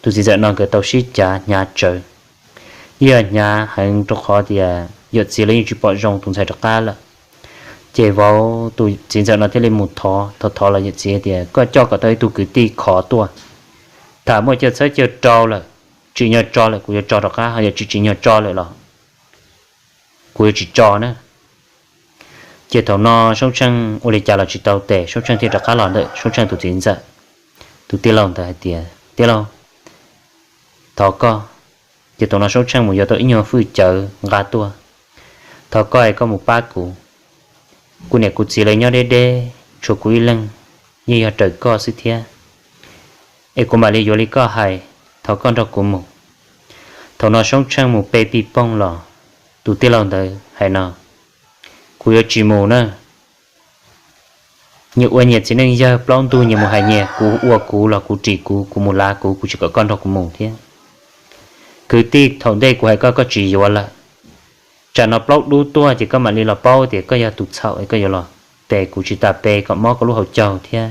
tus txiv ntxawm no nkawd tau sib cav hnyav tsawv, yog hnyav heev rau qhov tias yawm txiv los yeej tsis pom zoo tus ntxhais rov qab lawm. Ces vauv tus txiv ntxawm no thiaj li mus thov thov thov los yawm txiv tias koj coj kom tau ib tug kwv tij khov tuaj, tham muaj chaw txhawb chaw rau lawm, tsim nyog tso lawm kuv yuav tso rov qab, ho yog tsis tsim nyog tso lawm los kuv yuav tsis tso na. Ces thaum no Soob Tsheej ua li cas los tsis tau tes, Soob Tsheej thiaj rov qab los ntawm Soob Tsheej tus txiv ntxawm, tus tij laug ntawd hais tias tij laug, thov koj. Ces thaum no Soob Tsheej mus yuav tau ib nyuag fwj cawv nqa tuaj, thov koj es koj mus pab kuv. Kuv niam kuv txiv lawv nyob deb deb tshuav kuv ib leeg, yeej yog raws koj xwb thiab. Es kuv mam li yuav li koj hais, thov koj nrog kuv mus. Thaum no Soob Tsheej mus pe pij pooj los, tus tij laug ntawd hais no, kuv yuav tsis mus na. Nyias ua nyias txiv neej yawg, plaub ntug nyias mus hais nyias, kuv ua kuv los kuv ris kuv, kuv mus lav kuv, kuv tsis kom koj nrog kuv mus thiab. Kwv tij thaum ntej kuv hais koj koj tsis yuav lawm, tsam no plaub dub tuaj ces koj mam li los paub tias koj yog tus txhaum es koj yuav los pe kuv tsis tas pe kom mob koj lub hauv caug thiab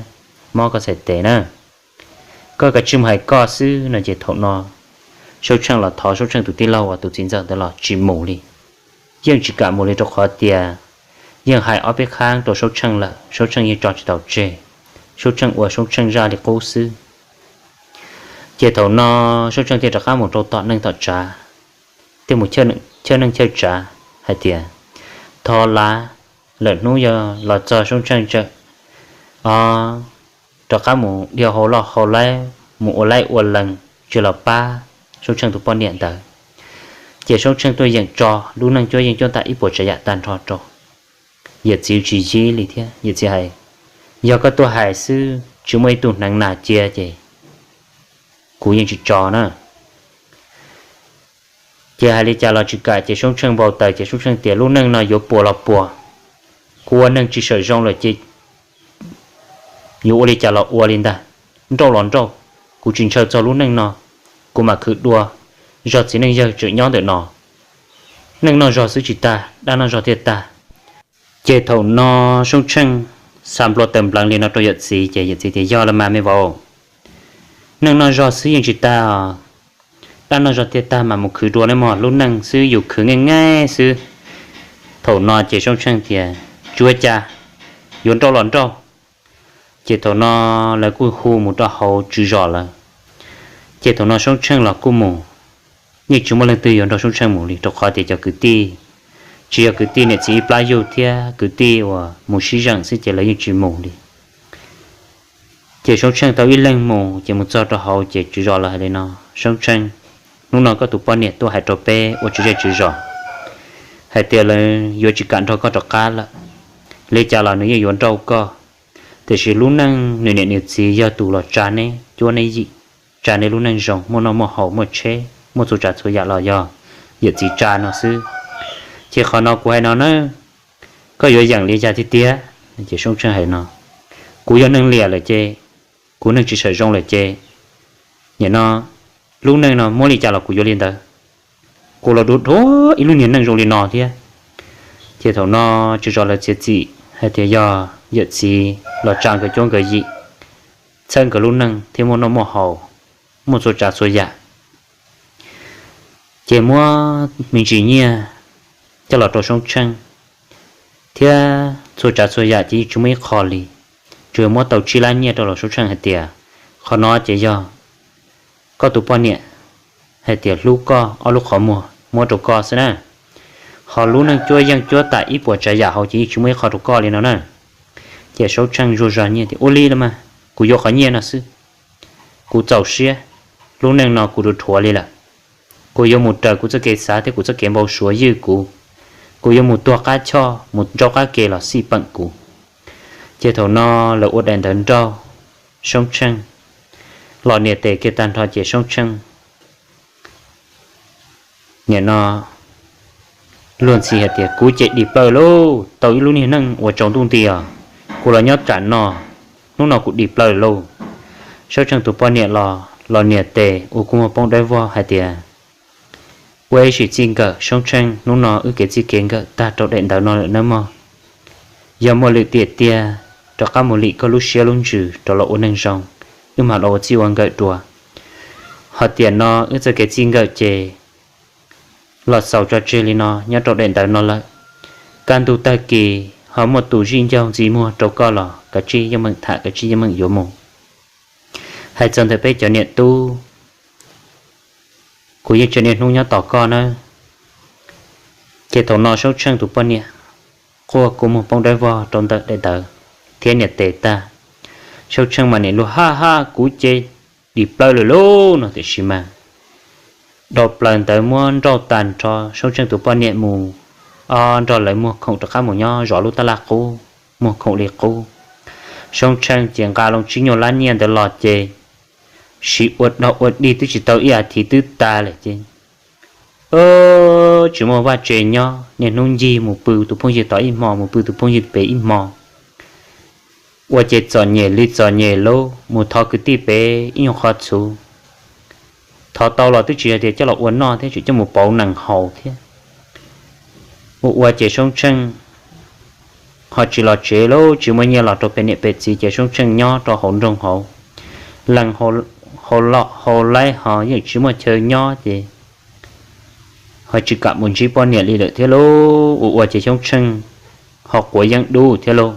mob koj txhais tes na. Koj kav tsij mus hais koj xwb no. Ces thaum no Soob Tsheej los thov Soob Tsheej tus tij laug uas tus txiv ntxawm ntawd los tsis mus li, yeej tsis kam mus li rau qhov tias yeej hais ob peb qhab rau Soob Tsheej lawm, Soob Tsheej yeej tso tsis tau tseg, Soob Tsheej ua Soob Tsheej zaj li qub xwb. Ces thaum no Soob Tsheej thiaj rov qab mus rau tom neej tom tsav, thiaj mus chawj neej chawj tsav hais tias thov lav, lawm hnub yog los txog Soob Tsheej tsawm o rov qab mus dhia hau loj hau laib, mus ua laib ua lees tsis los pab Soob Tsheej tus poj niam ntawd. Ces Soob Tsheej tuaj yeem tso lub neej cuab yeej cuab tam ib puas tsav yam tag nrho rau. Yawm txiv tsis yib li thiab, yawm txiv hais, yog koj tuaj hais xwb tsis muaj ib tug hneev nas cia ces kuv yeej tsis tso na. Ces hais li cas los tsis kam, ces Soob Tsheej npau taws, ces Soob Tsheej tias lub neej no yuav puas los puas, kuv ua neeg tsis sawm zoo lawm ces yuav ua li cas los ua li ntag, nrauj los nrauj, kuv tsis ntshaw txog lub neej no, kuv mam khwv dua zog txiv neej yawg tseem nyob ntawm no. Neej noj zog xwb tsis tag, dab noj zog thiaj tag. Ces thaum no Soob Tsheej xa nplua taws npleev li no rau yawm txiv, ces yawm txiv tias yog los mas me vauv, neej noj zog xwb yeej tsis tag, dab noj zog thiaj tag, mas mus khwv dua nawb mog, lub neej xwb yus khwv nqaij nqaij xwb. Thaum no ces Soob Tsheej tias tsis ua cas, yuav nrauj los nrauj. Ces thaum no lawv kuj hu mus rau hauv tswv zos lawm. Ces thaum no Soob Tsheej los kuj mus, yeej tsis muaj leej twg yuav nrog Soob Tsheej mus li rau qhov tias cov kwv tij tsis yog kwv tij niam txiv ib plab yug thiab kwv tij uas mus sib zeem xwb ces lawv yeej tsis mus li. Ces Soob Tsheej tau ib leeg mus, ces mus txog rau hauv ces tswv zos lawv hais li no, Soob Tsheej, hnub no koj tus poj niam tuaj hais rau peb ua tswv zej tswv zos hais tias lawv yuav tsis kam nrog koj rov qab lawm, li cas los nws yeej yuav nrauj koj. Tiam sis lub neej nws niam nws txiv yog tus los tsa neb cuab neb yim, tsa neb lub neej zoo, muaj noj muaj haus, muaj tsheb, muaj txhua tsav txhua yam los yog yawm txiv tsa no xwb. Ces qhov no kuv hais no na, koj yuav yeem li cas tiag tiag? Ces Soob Tsheej hais no, kuv yog neeg liam lawm ces, kuv neeg tsis sawm zoo lawm ces, nim no lub neej no muab li cas los kuv yuav li ntawd. kuv los dhuav ib lub niag neej zoo li no thiab. Ces thaum no tsis zov lawv txiav txim hais tias yog yawm txiv los tsa nkawd cuab nkawd yim, txhawb nkawd lub neej thiab muaj noj muaj haus, muaj txhua tsav txhua yam. Ces muab me ntsis nyiaj coj los rau Soob Tsheej, thiab txhua tsav txhua yam ces yeej tsis muaj ib qho li. Tsuas yog muab tau tsib lab nyiaj rau los Soob Tsheej hais tias, qhov no ces yog koj tus poj niam hais tias hlub koj ob lub qhov muag muab rau koj xwb na. Ho lub neej cuab yeej cuab tam ib puas tsav yam hauv ces yeej tsis muaj ib qho rau koj li no na. Ces Soob Tsheej zuj zus nyiaj tias, ua li los mas kuv yuav qhov nyiaj no xwb. Kuv txaus siab, lub neej no kuv rhuav rhuav li lawm. Kuv yuav mus raws kuv txoj kev xav thiab kuv txoj kev npau suav ywj kuv. Kuv yuav mus tuag qab choj mus ntsaub qab ke los xij peem kuv. Ces thaum no lawv ua daim ntawv nrauj Soob Tsheej, los nias tes kiag tag nrho ces Soob Tsheej nim no luag ntxhi hais tias, kuv ces dim plaws lauj, tau ib lub niag neej uas tsaus ntuj nti os, kuv los nyob tsam no, hnub no kuv dim plaws lauj. Soob Tsheej tus poj niam los los nias tes ua kua muag poob dawb vog hais tias, ua ib sim txij nkawm Soob Tsheej, hnub no wb kev txij kev nkawm tag rau daim ntawv no lawm nawb mog. Yog muaj lwm tiam tiag rov qab mus lim koj lub siab lub ntsws rov los ua neeg zoo, wb mam los ua txij ua nkawm dua. Ho tiam no wb txoj kev txij nkawm ces los xaus tso tseg li no nyob rau daim ntawv no lawm. Kaj ntug tag kis ho muaj tus zij ncaug ntxiv muag rau koj los kav tsij yeej meem tham, kav tsij yeej meem yuav mus. Hais txog ntawm peb cov niam tub, kuv yeej tsis niaj hnub nyob tos koj nawb. Ces thaum no Soob Tsheej tus poj niam quaj kua muag poob dawb vog rau ntawm daim ntawv thiab nias tes tag, Soob Tsheej mas nim luag, haj haj, kuv ces dim plaws lawm lauj no tiam sis mas dhau plaws ntawv muab nrauj tag nrho, Soob Tsheej tus poj niam mus, o, nrog lawv muag khoom rov qab mus nyob zov lub tab laj qub, muag khoom li qub. Soob Tsheej ces nqa loo tsib nyuag lab nyiaj ntawd los ces siv ua dog ua dig twb tsis tau ib as thiv twb tas lawm ces tsis muaj vaj tse nyob, niaj hnub ncig mus pw tus phooj ywg tod ib hmo, mus pw tus phooj ywg pem ib hmo. Ua ces txom nyem li txom nyem lauj, mus thov kwv tij pem ib nyuag qhov txhuv, thov tau los twb tsis yog tias coj los ua noj thiab, tseem coj mus pauv nees haus thiab. Ua ua ces Soob Tsheej ho tsis los tsev lauj, tsis muaj nyiaj los rau pem niam pem txiv ces Soob Tsheej nyob rau hauv nroog hauv, leej hau laij ho yeej tsis muaj chaw nyob ces ho tsis kam mus ntsib poj niam li lawm thiab lauj. Ua ua ces Soob Tsheej ho quav yeeb dub thiab lauj.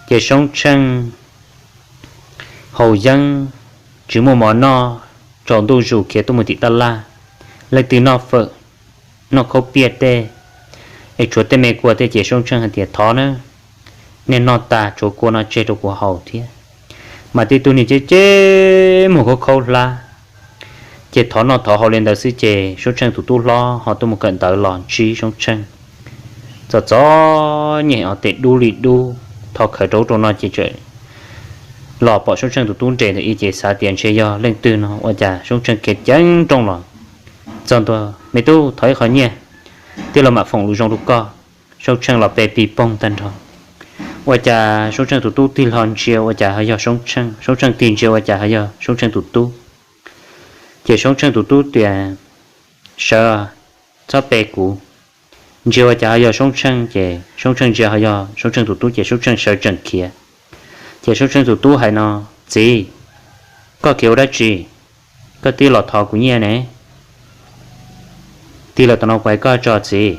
Ces Soob Tsheej haus yeeb, tsis muaj mov noj, tsaus ntuj zus khiav tuaj mus tim tab laj, leej twg noj fawm, noj khaub piaj tej, es tshuav tej me kua tej ces Soob Tsheej hais tias, thov na, nej noj tag tshuav kua no tseg rau kuv haus thiab. Mas tej tug niag ceb ceb muag khaub khaub hlab, ces thov noj thov haus li ntawd xwb ces Soob Tsheej tus tub hlob ho tuaj mus kawm ntawv los ntsib Soob Tsheej. Txom txom nyem os, tes dub li dub, thov khawv rau ub rau no ces tseem los pom Soob Tsheej tus tub nres ntawm ib ces xav tias ntshe yog leej twg no, ua cas Soob Tsheej khiav ceev nrooj los txog ntua, me tub, thov ib qho nyiaj, tij laug mam foom lus zoo rau koj. Soob Tsheej los pe pis poog tag nrho. Ua cas Soob Tsheej tus tub tig hlo ntsia ua cas ho yog Soob Tsheej, Soob Tsheej tig ntsia ua cas ho yog Soob Tsheej tus tub. Ces Soob Tsheej tus tub tias, sawv, txhob pe kuv. Ntsia ua cas ho yog Soob Tsheej, ces Soob Tsheej ntsia ho yog Soob Tsheej tus tub ces Soob Tsheej sawv tsees khiav. Ces Soob Tsheej tus tub hais no, txiv, koj khiav ua dab tsi? Koj twb los thov kuv nyiaj ne. Tig los tom no kuv hais koj tso txiv.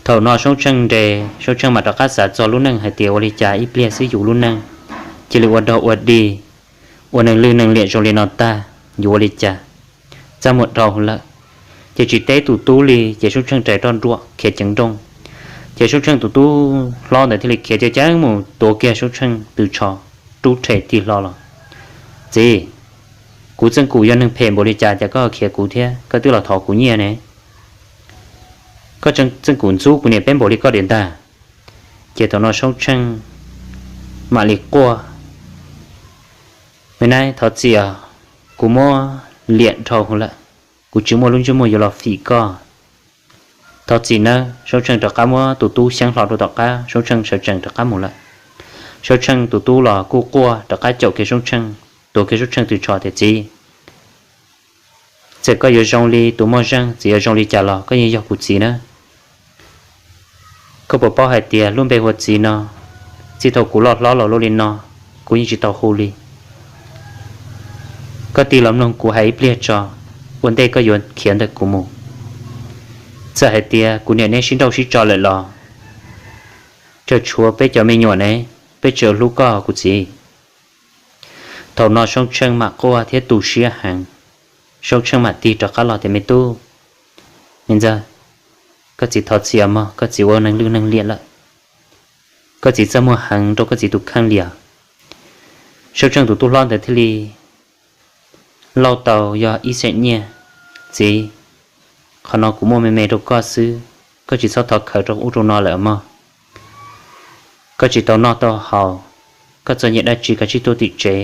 Thaum no Soob Tsheej nres, Soob Tsheej mam rov qab xav txog lub neej hais tias ua li cas ib pliag xwb yus lub neej cia li ua dog ua dig, ua neeg lwj neeg liam zoo li no tag, yuav ua li cas? Txaj muag dhau lawm, ces tsis teb tus tub li ces Soob Tsheej rais roj nruam khiav ceev nrooj. Ces Soob Tsheej tus tub hlob ntawd thiaj li khiav ceev ceev mus tuav kiag Soob Tsheej tw tsho, rub rhe tig hlo los. Txiv, kuv Txeej Kum yog neeg phem npaum li cas cas koj khiav kuv thiab, koj twb los thov kuv nyiaj ne? Koj Txeej Kum ntxub kuv niam peb npaum li koj diam ntag. Ces thaum no Soob Tsheej mam li quaj, me nab, thov txim os, kuv muab liam dhau lawm, kuv tsis muaj lub ntsej muag yuav los fim koj. Thov txim nawb. Soob Tsheej rov qab muab tus tub xyeeb hlo rau tom qab, Soob Tsheej sawv tsees rov qab mus lawm. Soob Tsheej tus tub los kuj quaj rov qab caum kiag Soob Tsheej, tuav kiag Soob Tsheej tw tsho tias, txiv, Txawm koj yuav zoo li tus moj zeej, txawm yuav zoo li cas los koj yeej yog kuv txiv na. Koj puas paub hais tias lub npe hu ua txiv no, txij thaum kuv loj hlob los li no, kuv yeej tsis tau hu li. Koj tig los mloog kuv hais ib pliag tso, ua ntej koj yuav khiav ntawm kuv mus. Txawm hais tias kuv niam neb sib nrauj sib tso lawm los, tsuas tshuav peb cov me nyuam ne, peb tseem hlub koj kuv txiv. Thaum no Soob Tsheej mam quaj thiab tu siab heev. Soob Tsheej mam tig rov qab los tias, Me tub, me ntxawg, koj txiv thov txim mog, koj txiv ua neeg lwj neeg liam lawm. Koj txiv txaj muag heev rau koj txiv tus kheej li os. Soob Tsheej tus tub hlob ntawd thiaj li lauj tau yog ib xeem nyiaj, Txiv, qhov no kuv muaj me me rau koj xwb, koj tsis txhob thov khawv rau ub rau no lawm mog. Koj tsis tau noj tau haus, koj txom nyem dab tsi kav tsij tuaj tim tsev.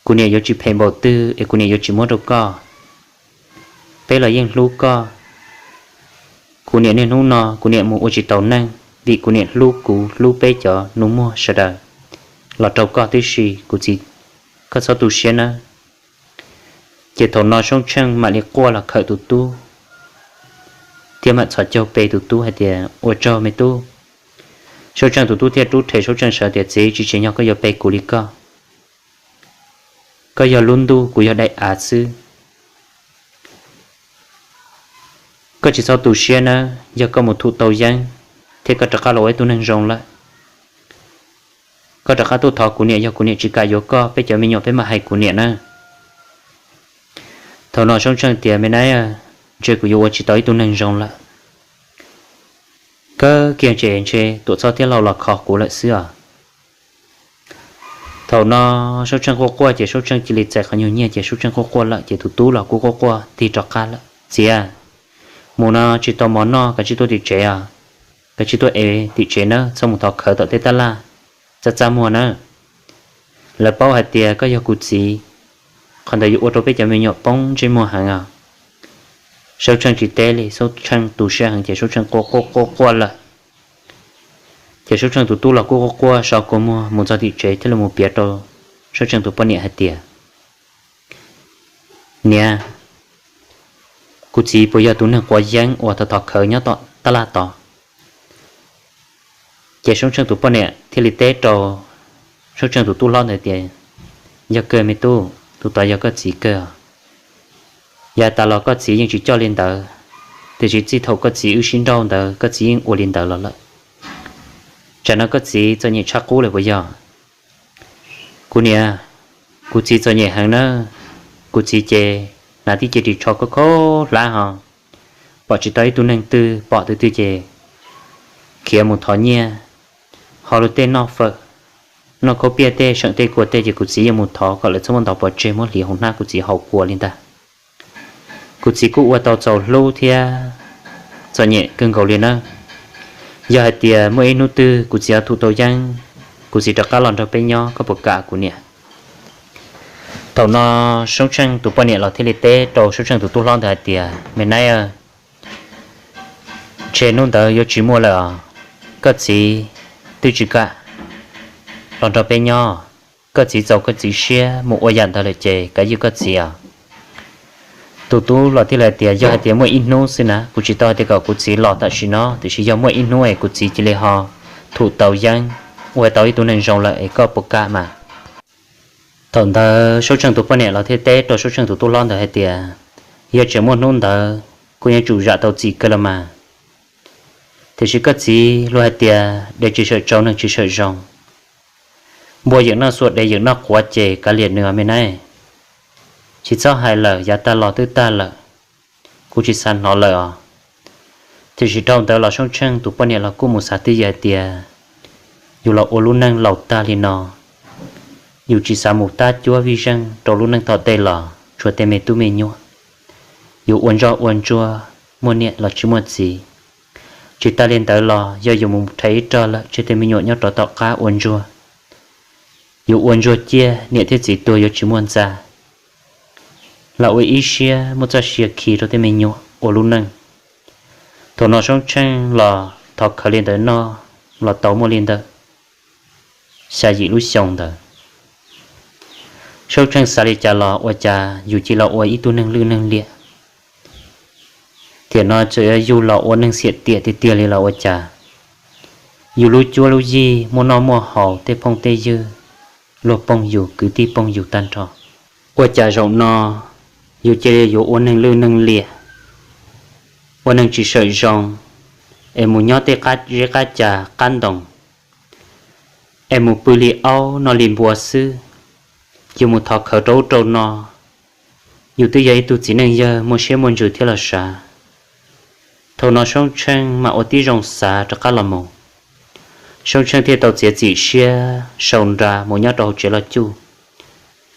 Kuv niam yuav tsis phem npaum twg es kuv niam yuav tsis muab rau koj. Peb los yeej hlub koj. Kuv niam niaj hnub no kuv niam mus ua tsis tau neej vim kuv niam hlub kuv hlub peb cov nus muag sawv daws los rau koj tib si kuv txiv, koj txhob tu siab nawb. Ces thaum no Soob Tsheej mam li quaj los khawm tus tub thiab mam txhos caug pe tus tub hais tias, Ua tsaug me tub. Soob Tsheej tus tub thiaj rub rhe Soob Tsheej sawv tias, Txiv, tsis tsim nyog koj yuav pe kuv li koj. Koj yog lub ntuj, kuv yog daim av xwb. Koj tsis txhob tu siab nawb, yog koj mus thum tau yeeb thiab koj rov qab los ua ib tug neeg zoo lawm, koj rov qab tuaj thov kuv niam, yog kuv niam tsis kam yuav koj, peb cov me nyuam peb mam hais kuv niam nawb. Thaum no Soob Tsheej tias, Me nab, ntshe kuv yuav ua tsis tau ib tug neeg zoo lawm. Kawg kiag ces ntshe Tuam Txob thiab Laug los kho kuv lawm xwb os. Thaum no Soob Tsheej quaj quaj ces Soob Tsheej cia li txais qhov nyuag nyiaj ces Soob Tsheej quaj quaj lawm ces tus tub los kuj quaj quaj tig rov qab lawm, Txiv, mus no tsis tau mov noj, kav tsij tuaj tim tsev os. Kav tsij tuaj ev tim tsev nawb, txhob mus thov khawv tom tej tab laj, txaj txaj muag nawb. Lawv paub hais tias koj yog kuv txiv, qhov ntawd yuav ua rau peb cov me nyuam poob ntsej muag heev os. Soob Tsheej tsis teb li, Soob Tsheej tu siab heev ces Soob Tsheej quaj quaj quaj quaj lawm. Ces Soob Tsheej tus tub los kuj quaj quaj so kua muag mus txog tim tsev thiaj li mus piav rau Soob Tsheej tus poj niam hais tias, Niam, kuv txiv puas yog tus neeg quav yeeb uas thov thov khawv nyob tom tab laj tod? Ces Soob Tsheej tus poj niam thiaj li teb rau Soob Tsheej tus tub hlob ntawd tias, Yog kawg me tub, tus tod yog koj txiv kawg os. Yav tas los koj txiv yeej tsis coj li ntawd, tiam sis txij thaum koj txiv wb sib nrauj ntawd koj txiv yeej ua li ntawd los lawm. Tsam no koj txiv txom nyem tshaj qub lawm puas yog? Kuv niam, kuv txiv txom nyem heev nawb. Kuv txiv ces hnav tib ce ris tsho khaub khaub hlab ho, pom tsis tau ib tug neeg twg pom twg twg ces khiav mus thov nyiaj, ho luag tej noj fawm, noj khaub piaj tej, seem tej kua tej ces kuv txiv yeej mus thov kom lawv txhob muab ntov pov tseg muab hliv hauv hnab kuv txiv haus kua li ntag. Kuv txiv kuj ua tau txaus hlub thiab txom nyem kawg nkaus li nawb. Yog hais tias muaj ib hnub twg kuv txiv ho thum tau yeeb, kuv txiv rov qab los nrog peb nyob, koj puas kam kuv niam? Thaum no Soob Tsheej tus poj niam los thiaj li teb rau Soob Tsheej tus tub hlob ntawd hais tias, Me nab, ntshe hnub ntawd yuav tsis muaj lawm os. Koj txiv twb tsis kam los nrog peb nyob, koj txiv txaus koj txiv siab mus ua yam ntawd lawm ces kav ywj koj txiv os. Tus tub los thiaj li hais tias, Yog hais tias muaj ib hnub xwb na, kuv tsis tau hais tias kom kuv txiv los tam sim no, tiam sis yog muaj ib hnub es kuv txiv cia li ho thum tau yeeb, ua tau ib tug neeg zoo lawm es koj puas kam mas? Thaum ntawd Soob Tsheej tus poj niam los thiaj teb rau Soob Tsheej tus tub hlob ntawd hais tias, Yog tseem muaj hnub ntawd kuv yeej tsum zam tau txim kawg los mas. Tiam sis koj txiv luag hais tias, Dev tsis sawm tsau neeg tsis sawm zoo, npua yeem noj xuas dev yeem noj quav ces kav liam nws os me nab. Tsis txhob hais lawm, yav tag los twb tag lawm, kuv tsis xav hnov lawm os. Tiam sis dhau ntawd los Soob Tsheej tus poj niam los kuj mus xav twj ywm hais tias, Yus los ua lub neej laus tag li no, yus tsis xav mus tab cuab vij zeej rau lub neej tom ntej los tshuav tej me tub me nyuam, yus ua ntsoj ua ntsuag, muaj niam los tsis muaj txiv. Tsis tas li ntawd los yog yus mus rhais ib rog lawm tseg tej me nyuam nyob rov tom qab ua ntsuag. Yus ua ntsuag ciaj niam thiab txiv tuag yuav tsis muaj ntxa. Los ua ib siab muaj txoj sia khi rau tej me nyuam ua lub neej. Thaum no Soob Tsheej los thov khawv li ntawd noj los tau muaj li ntawm xya yim lub xyoo ntawd. Saub Tsheej xav li cas los ua cas yus cia li los ua ib tug neeg lwj neeg liam. Tiam no txawm yog yus los ua neeg xiam tiam tiag tiag li los ua cas, yus lub cuab lub yig muaj noj muaj haus, tej phooj tej ywg, luag phooj yus kwv tij phooj yus tag nrho, ua cas zaum no yus cia li yuav ua neeg lwj neeg liam, ua neeg tsis sawm zoo, es mus nyob tej zeb qab cas qab ntoos, es mus pw li aub noj li npua xwb, yus mus thov khawv rau ub rau no. Yus twb yog ib tug txiv neej yawg muaj siab muaj ntsws thiab los sav. Thaum no Saub Tsheej mam ua tib zoo xav rov qab los mus. Saub Tsheej thiaj tau txiav txim siab sau nra mus nyob rau hauv tsev loj cuj.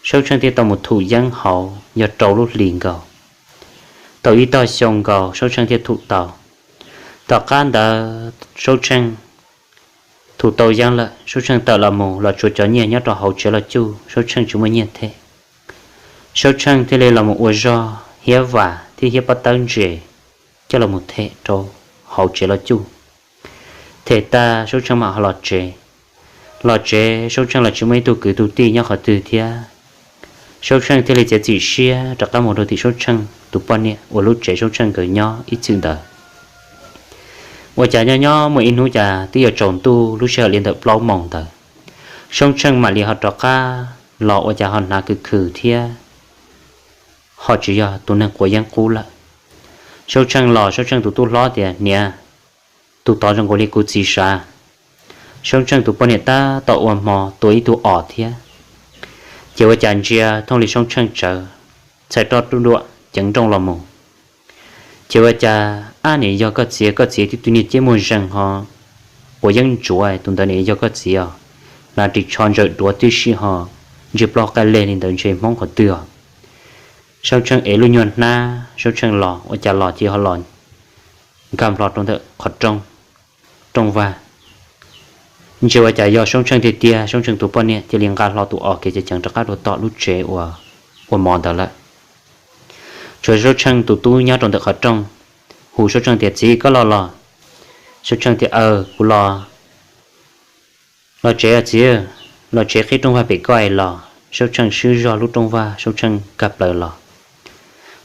Saub Tsheej thiaj tau mus thum yeeb hauv yog rau lub hlis nkaus. Tau ib tog xyoo nkaus Saub Tsheej thiaj thum tau. Tom qab ntawd Saub Tsheej thum tau yeeb lawm, Saub Tsheej tawm los mus los tsuas cov nyiaj nyob rau hauv tsev loj cuj, Saub Tsheej tsis muaj nyiaj them. Saub Tsheej thiaj li los mus ua zog hiab vam thiab hiab pob tawb ntses coj los them rau hauv tsev loj cuj. Them tag Saub Tsheej mam los tsev. Los tsev Saub Tsheej los tsis muaj ib tug kwv tug tij nyob qhov twg thiab. Saub Tsheej thiaj li txiav txim siab rov qab mus rau tim Saub Tsheej tus poj niam uas lub tsev Saub Tsheej nkawd nyob ib txwm ntawd. Ua cas nyob nyob muaj ib hnub cas twb yuav tsaus ntuj lub sij hawm li ntawm plaub moos ntawd, Saub Tsheej mam li ho rov qab los ua cas ho hnav khwv khwv thiab ho tsis yog tus neeg quav yeeb qub lawm. Saub Tsheej los Saub Tsheej tus tub hlob tias, Niam, tus tod zoo nkaus li kuv txiv sav. Saub Tsheej tus poj niam tab tom ua hmo tua ib tug os thiab. Ces ua cas ntsia thooj li Saub Tsheej tsawv txhais roj ruam ceev nrooj los mus. Ces ua cas, Ab, nim yog koj txiv, koj txiv tib tug niag ceb muag zeeg ho quav yeeb ntsuav, tus ntawd nim yog koj txiv os. Hnav ris tsho ntsawm duav tib si ho ntsia plaub qaij leg li ntawd ntshe Hmoob qhov twg os. Saub Tsheej ev lub nyuag hnab, Saub Tsheej los ua cas los ces ho los nkag nplo rau ntawm qhov rooj, rooj vag. Ntsia ua cas yog Saub Tsheej tiag tiag, Saub Tsheej tus poj niam cia li nqa hlo tus os kev ceev ceev rov qab rau tom lub tsev uas ua mov ntawd lawm. Tshuav Saub Tsheej tus tub nyob rau ntawm qhov rooj, hu Saub Tsheej tias, Txiv, koj los los? Saub Tsheej tias, Aw, kuv los. Los tsev txiv, los tsev qhib rooj vag pem koj es los. Saub Tsheej swb zog lub rooj vag, Saub Tsheej nkag plaws los.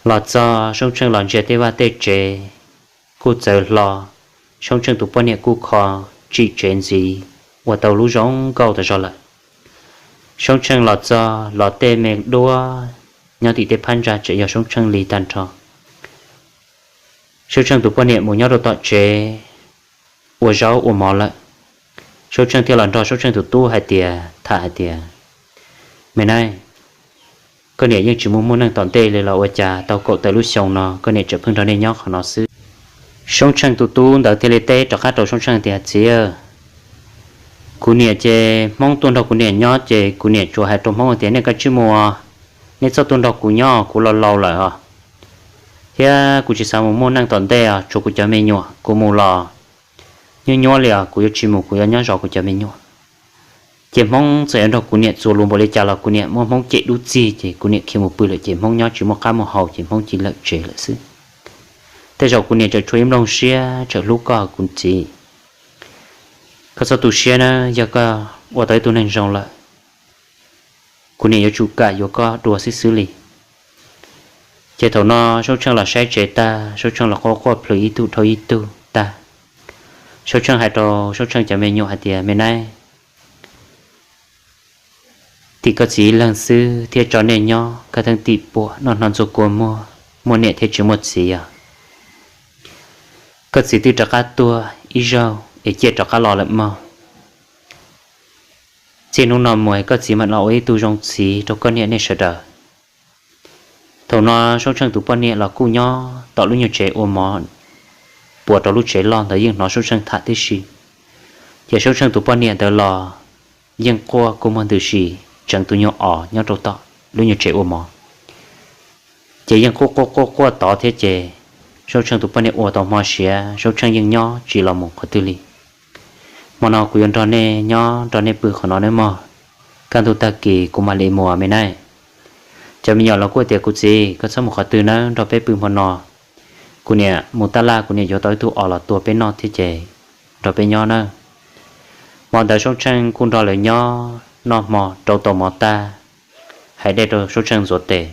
Los txog Saub Tsheej los ntsia tej vaj tej tsev kuj txawv hlo, Saub Tsheej tus poj niam kuj kho tsim tsev ntxiv ua tau lub zoo nkauj tas zog lawm. Saub Tsheej los txog los tej me duab nyob tim tej phab ntsa tseem yog Saub Tsheej li tag nrho. Saub Tsheej tus poj niam mus nyob rau tom tsev ua zaub ua mov lawm. Saub Tsheej thiaj los nrog Saub Tsheej tus tub hais tias, tham hais tias, Me nab, koj niam yeej tsis mus muaj neej tom ntej li los ua cas tau kaum tawm lub xyoo no koj niam tseem pheej nrog nej nyob qhov no xwb? Saub Tsheej tus tub ntawd thiaj li teb rov qab rau Saub Tsheej tias, Txiv, kuv niam ces Hmoob tuaj nrog kuv niam nyob ces kuv niam tsuas hais rau Hmoob tias, Nej kav tsij mus, nej txhob tuaj nrog kuv nyob, kuv laus laus lawm os, thiab kuv tsis xav mus muaj neej tom ntej os, tshuav kuv cov me nyuam, kuv mus los nyuaj nyuaj li os, kuv yuav tsis mus, kuv yuav nyob zov kuv cov me nyuam. Ces Hmoob txawm yuav nrog kuv niam txuas lus npaum li cas los kuv niam muab Hmoob cem dub txig ces kuv niam khiav mus pw lawm ces Hmoob nyob tsis muaj qab muaj hau ces Hmoob cia lawm tsev lawm xwb. Tej zaum kuv niam tseem tshuav ib nplooj siab tseem hlub koj kuv txiv. Koj txhob tu siab na, yog koj ua tau ib tug neeg zoo lawm, kuv niam yuav tsum kam yuav koj dua xwb xwb li. Ces thaum no Saub Tsheej los saib tsev tag, Saub Tsheej los quaj quaj plhws ib tug dhau ib tug tag, Saub Tsheej hais rau Saub Tsheej cov me nyuam hais tias, Me nab, tim koj txiv ib leeg xwb thiaj tso nej nyob, koj teej tim puam noj hno ntxuag kua muag, muaj niam thiab tsis muaj txiv os. Koj txiv twb rov qab tuag ib zaug es ciaj rov qab los lawm mog. Txij hnub no mus koj txiv mam los ua ib tug zoo txiv rau koj niam nej sawv daws. Thaum no Saub Tsheej tus poj niam los kuj nyob tom lub nyuag tsev ua mov puas rau lub tsev loj ntawd yeej hnov Saub Tsheej tham tib si. Ces Saub Tsheej tus poj niam ntawd los yeej quaj kua muag ntws si, tseev tus nyuag os nyob rau tom lub nyuag tsev ua mov. Ces yeej quaj quaj quaj quaj tod thiab ces Saub Tsheej tus poj niam ua tau hmo siav, Saub Tsheej yeej nyob tsis los mus qhov twg li. Hmo no kuv yuav nrog nej nyob nrog nej pw qhov no nawb mog, kaj ntug tag kis kuv mam li mus me nab. Cov me nyuam los kuj tias, Kuv txiv, koj txhob mus qhov twg nawb, nrog peb pw hmo no. Kuv niam mus tab laj, kuv niam yuav tau ib tug os los tua peb noj thiab ces nrog peb nyob nawb. Hmo ntawd Saub Tsheej kuj nrog lawv nyob noj hmo rau tau mov tag, hais dej rau Suab Tsheej ntxuav tes.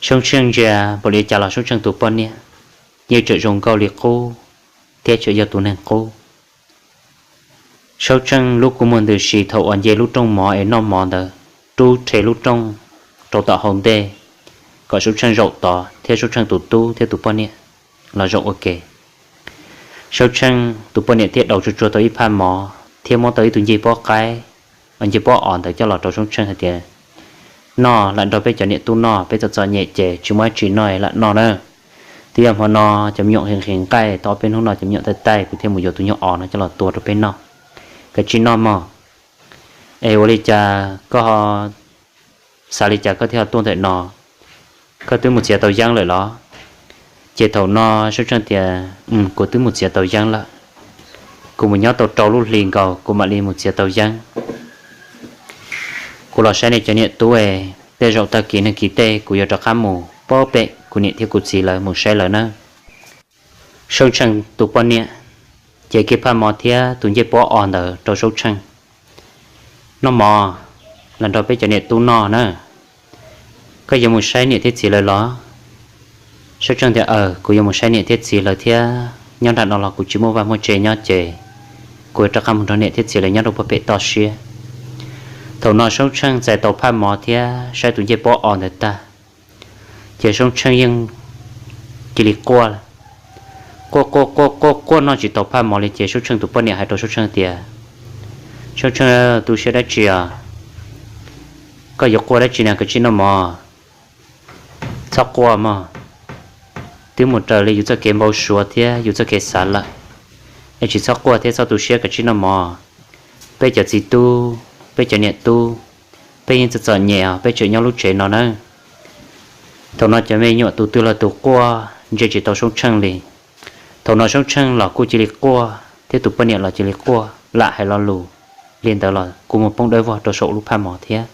Suab Tsheej ntsia npaum li cas los Suab Tsheej tus poj niam yeej tseem zoo nkauj li qub thiab tseem yog tus neeg qub. Suab Tsheej lub kua muag ntws si thaum uas nce lub rooj mov es noj mov ntawd, rub rhe lub rooj rau tom hauv ntej kom Suab Tsheej zaum tod thiab Suab Tsheej tus tub thiab tus poj niam los zaum ua ke. Suab Tsheej tus poj niam thiaj daus tsuag tsuag tau ib phaj mov thiab muab tau ib tug ncej pob qaib, ncej pob os ntawd coj los rau Suab Tsheej hais tias, noj lam nrog peb cov niam tub noj, peb txom txom nyem ces tsis muaj dab tsi noj lam noj na. Twb yog hmo no cov me nyuam nqhis nqhis nqaij tau ob peb hnub no cov me nyuam taij taij, kuv thiaj mus yuav tus nyuag os no coj los tua rau peb noj. Kav tsij noj mog. Es ua li cas koj ho xav li cas koj thiaj ho tuaj ntawm no? Koj twb mus txiav tau yeeb lawm los? Ces thaum no Suab Tsheej tias, kuv twb mus txiav tau yeeb lawm. Kuv mus nyob tau rau lub hli nkaus kuv mam li mus txiav tau yeeb. Kuv los saib nej cov niam tub, tej zaum tag kis neeg kis tej kuv yuav rov qab mus pab pem kuv niam thiab kuv txiv lawv mus saib lawv nawb. Suab Tsheej tus poj niam ces kiag phaj mov thiab tus ncej pob os ntawd rau Suab Tsheej. Noj mov, los nrog peb cov niam tub noj na. Koj yuav mus saib niam thiab txiv lawv los? Suab Tsheej tias, aws, kuv yuav mus saib niam thiab txiv lawv thiab, nyob nram no los kuv tsis muaj vaj muaj tse nyob ces kuv yuav rov qab mus nrog niam thiab txiv lawv nyob rau puag pem toj siab. Thaum no Suab Tsheej txais tau phaj mov thiab saib tus ncej pob os ntawd tag, ces Suab Tsheej yeej cia li quaj, quaj quaj quaj quaj quaj noj tsis tau phaj mov li ces Suab Tsheej tus poj niam hais rau Suab Tsheej tias, Suab Tsheej, tu siab dab tsi os? Koj yuav quaj dab tsi na, kav tsij noj mov. Txhob quaj mog, twb mus raws li yus txoj kev npau suav thiab yus txoj kev xav lawm, es tsis txhob quaj thiab txhob tu siab, kav tsij noj mov. Peb cov txiv tub, peb cov niam tub, peb yeej txom txom nyem os, peb tseem nyob lub tsev no nawb. Thaum no cov me nyuam tus twg los tus quaj ntsia tsis tau Suab Tsheej li. Thaum no Suab Tsheej los kuj cia li quaj thiab tus poj niam los cia li quaj, lam hais lo lus li ntawd los kuj mus poob dawb vog rau saum lub phaj mov thiab.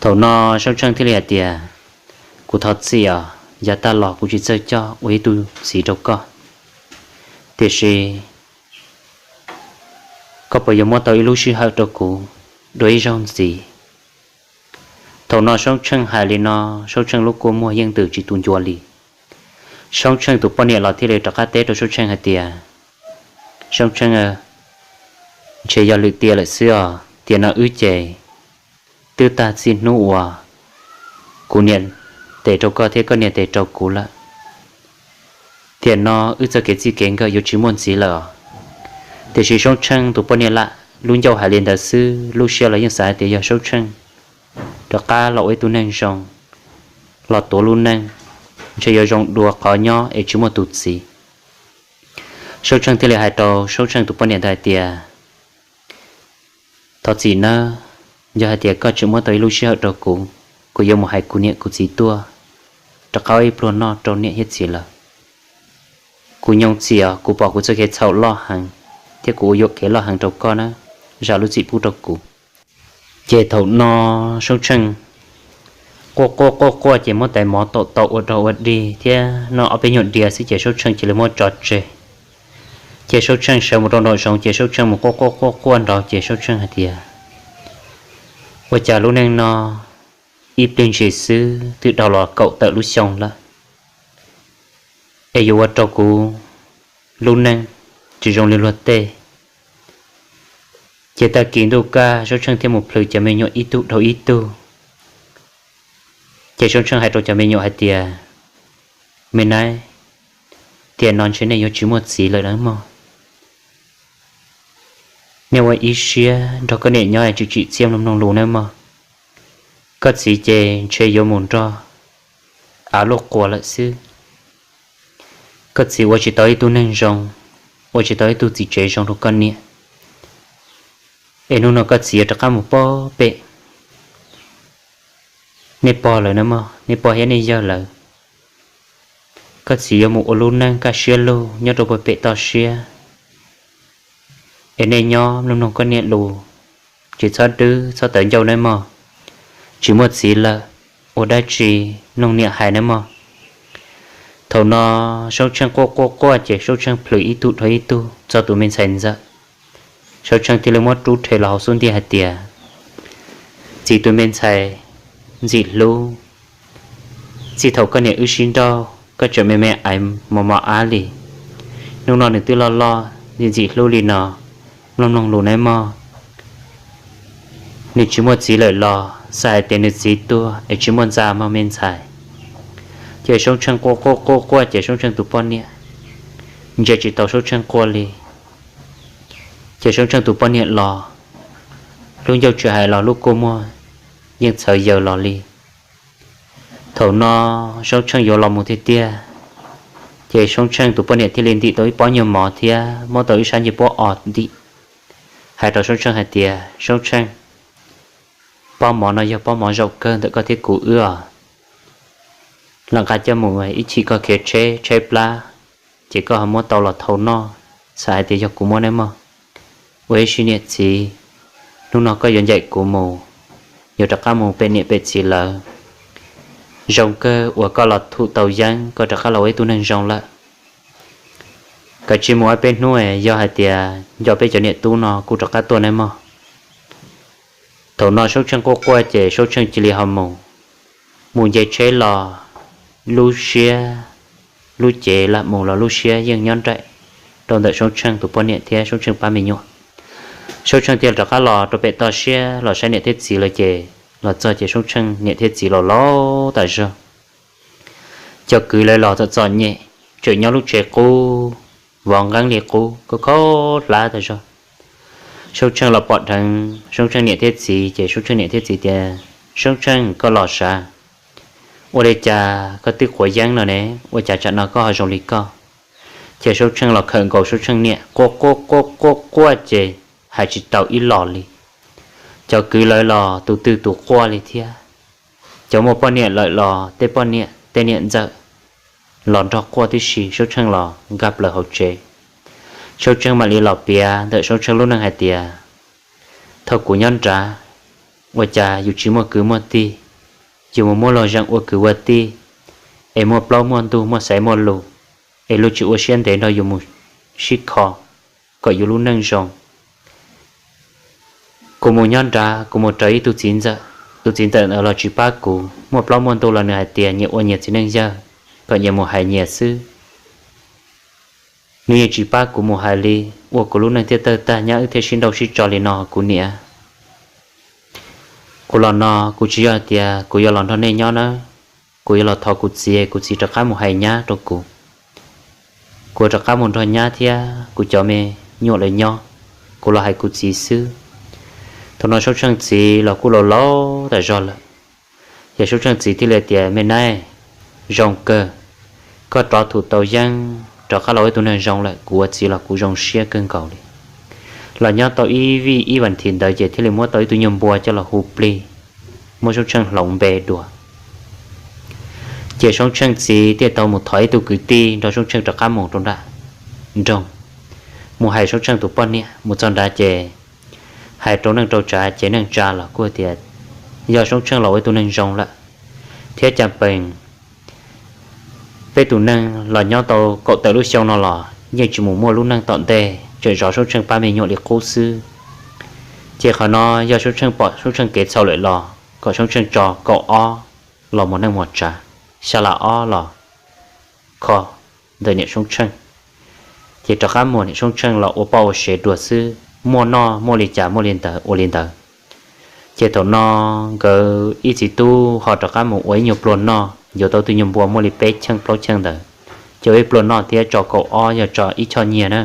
Thaum no Suab Tsheej thiaj li hais tias, kuv thov txim os, yav tag los kuv tsis txawj coj ua ib tug txiv rau koj, tiam sis koj puas yuav muab tau ib lub sij hawm rau kuv dua ib zaug ntxiv? Thaum no Suab Tsheej hais li no, Suab Tsheej lub kua muag yeej ntws tsis tu ncua li. Suab Tsheej tus poj niam los thiaj li rov qab teb rau Suab Tsheej hais tias, Suab Tsheej, ntshe yog lwm tiam lawm xwb os, tiam no wb ces twb tag txij hnub uas kuv niam tes rau koj thiab koj niam tes rau kuv lawm. Tiam no wb txoj kev txij kev nkawm yuav tsis muaj ntxiv lawm os. Tiam sis Suab Tsheej tus poj niam lam lub ncauj hais li ntawd xwb, lub siab los yeej xav hais tias yog Suab Tsheej rov qab los ua ib tug neeg zoo, los tuav lub neej, ntshe yuav zoo dua qhov nyob es tsis muaj tus txiv. Suab Tsheej thiaj li hais rau Suab Tsheej tus poj niam ntawd hais tias, thov txim nawb, yog hais tias koj tseem muab tau ib lub sij hawm rau kuv, kuv yuav mus hais kuv niam kuv txiv tuaj rov qab ua ib pluag noj rau niam thiab txiv lawm. Kuv nyoo txias, kuv pom kuv txoj kev txhaum loj heev, thiab kuv ua yuam kev loj heev rau koj na, zam lub txim pub rau kuv. Ces thaum no Suab Tsheej quaj quaj quaj quaj ces muab tais mov tau tau ua rog ua dig thiab noj ob peb nyuag diav xwb ces Suab Tsheej cia li muab tso tseg. Ces Suab Tsheej sawv mus rau nraum zoov ces Suab Tsheej mus quaj quaj quaj quaj nraud ces Suab Tsheej hais tias, ua cas lub neej no ib pliag ntsis xwb twb dhau los kaum tawm lub xyoo lawm, es yuav ua rau kuv lub neej tsis zoo li luag tej. Ces tag kis ntuj kaj Suab Tsheej thiaj mus plhws cov me nyuam ib tug dhau ib tug. Ces Suab Tsheej hais rau cov me nyuam hais tias, me nab, tiam no ntshe nej yuav tsis muaj txiv lawm nawb mog. Nej ua ib siab nrog koj niam nyob es tsis tsim txiaj mloog mloog lus nawb mog. Koj txiv ces ntshe yuav mus nrog av luaj quas lawm xwb. Koj txiv ua tsis tau ib tug neeg zoo, ua tsis tau ib tug txiv tsev zoo rau koj niam, es hnub no koj txiv yuav rov qab mus pog pem nej pog lawm nawb mog, nej pog thiab nej yawg lawm. Koj txiv yuav mus ua lub neej kaj siab lug nyob rau puag pem toj siab, es nej nyob mloog mloog koj niam lus, tsis txhob dwb txhob tawv ncauj nawb mog. Tsis muaj txiv lawm, ua dab tsi mloog niam hais nawb mog. Thaum no Suab Tsheej quaj quaj quaj ces Suab Tsheej plhws ib tug dhau ib tug txog tus me ntxhais ntxawm. Suab Tsheej thiaj li muab rub rhe los hauv xub ntiag hais tias, Txiv tus me ntxhais ntxim hlub, txij thaum koj niam wb sib nrauj koj tseem me me ais mos mos ab li. Hnub no nws twb loj loj ntxim ntxim hlub li no, mloog mloog lus nawb mog. Nws tsis muaj txiv lawm los xav hais tias nws txiv tuag es tsis muaj ntxa mog me ntxhais. Ces Soob Tsheej quaj quaj quaj quaj ces Soob Tsheej tus poj niam ntsia tsis tau Soob Tsheej quaj li. Ces Soob Tsheej tus poj niam los, lub ncauj tsis hais los lub kua muag yeej txhawv yaws los li. Thaum no Soob Tsheej yuav los mus tiag tiag, ces Soob Tsheej tus poj niam thiaj li ntim tau ib pob nyuag mov thiab muab tau ib sab ncej puab os ntim, hais rau Soob Tsheej hais tias, Soob Tsheej, pob mov no yog pob mov zaum kawg ntawm koj thiab kuv wb os. Lam nqa coj mus ib chim koj khiav tsheb tshaib plab, ces koj ho muab tau los thau noj, xav hais tias yog kuv muab nawb mog. Ua ib siab niam txiv, hnub no koj yuav ncaim kuv mus, yuav rov qab mus pem niam pem txiv lawv. Zoo kawg uas koj los thum tau yeeb, koj rov qab los ua ib tug neeg zoo lawm. Kav tsij mus ob peb hnub, yog hais tias nco peb cov niam tub no kuj rov qab tuaj nawb mog. Thaum no Soob Tsheej quaj quaj ces Soob Tsheej cia li ho mus. Mus nce tsheb los, lub siab, lub cev lam mus los lub siab yeej nyob nraim rau ntawm Soob Tsheej tus poj niam thiab Soob Tsheej pab me nyuam. Soob Tsheej thiaj rov qab los rau pem toj siab los saib niam thiab txiv lawm ces los txog ces Soob Tsheej niam thiab txiv los laus tas zog. Cov kwv lawv los txom txom nyem, tseem nyob lub tsev qub, vov nqeeb li qub, khaub khaub hlab tas zog. Soob Tsheej los pom dheev Soob Tsheej niam thiab txiv ces Soob Tsheej niam thiab txiv tias, Soob Tsheej, koj los sav? Ua li cas koj twb quav yeeb no ne, ua cas tsam no koj ho zoo li koj? Ces Soob Tsheej los khawm nkaus Soob Tsheej niam quaj quaj quaj quaj quaj ces hais tsis tau ib los li. Cov kwv lawv los tus twg tus quaj li thiab. Cov muaj poj niam lawm los tej poj niam tej niam ntxawm los nrog quaj tib si, Soob Tsheej los nkag plaws hauv tsev. Soob Tsheej mam li los piav ntawm Soob Tsheej lub neej hais tias, thaum kuv nyob nrad, ua cas yus tsis muaj kwv muaj tij, yus mus muab luag zeem ua kwv ua tij, es muaj plaub muaj ntug muaj xaiv muaj lus, es luag tsis ua siab ntev nrog yus mus sib kho kom yus lub neej zoo. Kuv mus nyob nrad, kuv mus raws ib tug txiv ntxawm, tus txiv ntxawm ntawd los tsis pab kuv, muaj plaub muaj ntug los nws hais tias nyias ua nyias txiv neej yawg, kom nyias mus hais nyias xwb. Nws yeej tsis pab kuv mus hais li, ua kuv lub neej thiaj tawg tag, nyab wb thiaj sib nrauj sib tso li no kuv niam. Kuv los no kuv tsis yog hais tias kuv yuav los nrog nej nyob nawb, kuv yuav los thov kuv txiv, kuv txiv rov qab mus hais nyab rau kuv. Kuv rov qab mus nrog nyab thiab kuv cov me nyuam lawv nyob, kuv los hais kuv txiv xwb. Thaum no Soob Tsheej txiv los kuj laus laus tas zog lawm. Ces Soob Tsheej txiv thiaj li tias, me nab, zoo kawg, koj rov thum tau yeeb rov qab los ua ib tug neeg zoo lawm, kuv ua txiv los kuv zoo siab kawg nkaus li. Los nyob tau ib vij ib vas thiv ntawd ces thiaj li muab tau ib tug nyuag npua coj los hu plig, muab Soob Tsheej hloov npe dua. Ces Soob Tsheej txiv thiaj tau mus thov ib tug kwv tij nrog Soob Tsheej rov qab mus rau nram nroog, mus hais Soob Tsheej tus poj niam. Mus txog nrad ces hais rau neej rau tsav ces neej tsa los kuj tias, yog Soob Tsheej los ua ib tug neeg zoo lawm, thiab cas pees peb tus neeg los nyob tau kaum tawm lub xyoo no los yeej tsis mus muaj lub neej tom ntej, tseem zov Soob Tsheej pab me nyuam li qub xwb. Ces qhov no yog Soob Tsheej pom Soob Tsheej kev txhaum lawm los kom Soob Tsheej tso kaum ob los mus neej mus tsav, xya las ob los kho ntawm niam Soob Tsheej. Ces rov qab mus niam Soob Tsheej los ua poj ua sev dua xwb, muaj noj muaj li cas muaj li ntawd ua li ntawd. Ces thaum no nkawd ib txiv tub ho rov qab mus ua ib nyuag plua noj, yuav tau tus nyuag npua muaj li peb cheej plaub cheej ntawd, ces ua ib plua noj thiab tso kaum ob yog tso ib choj nyiaj na,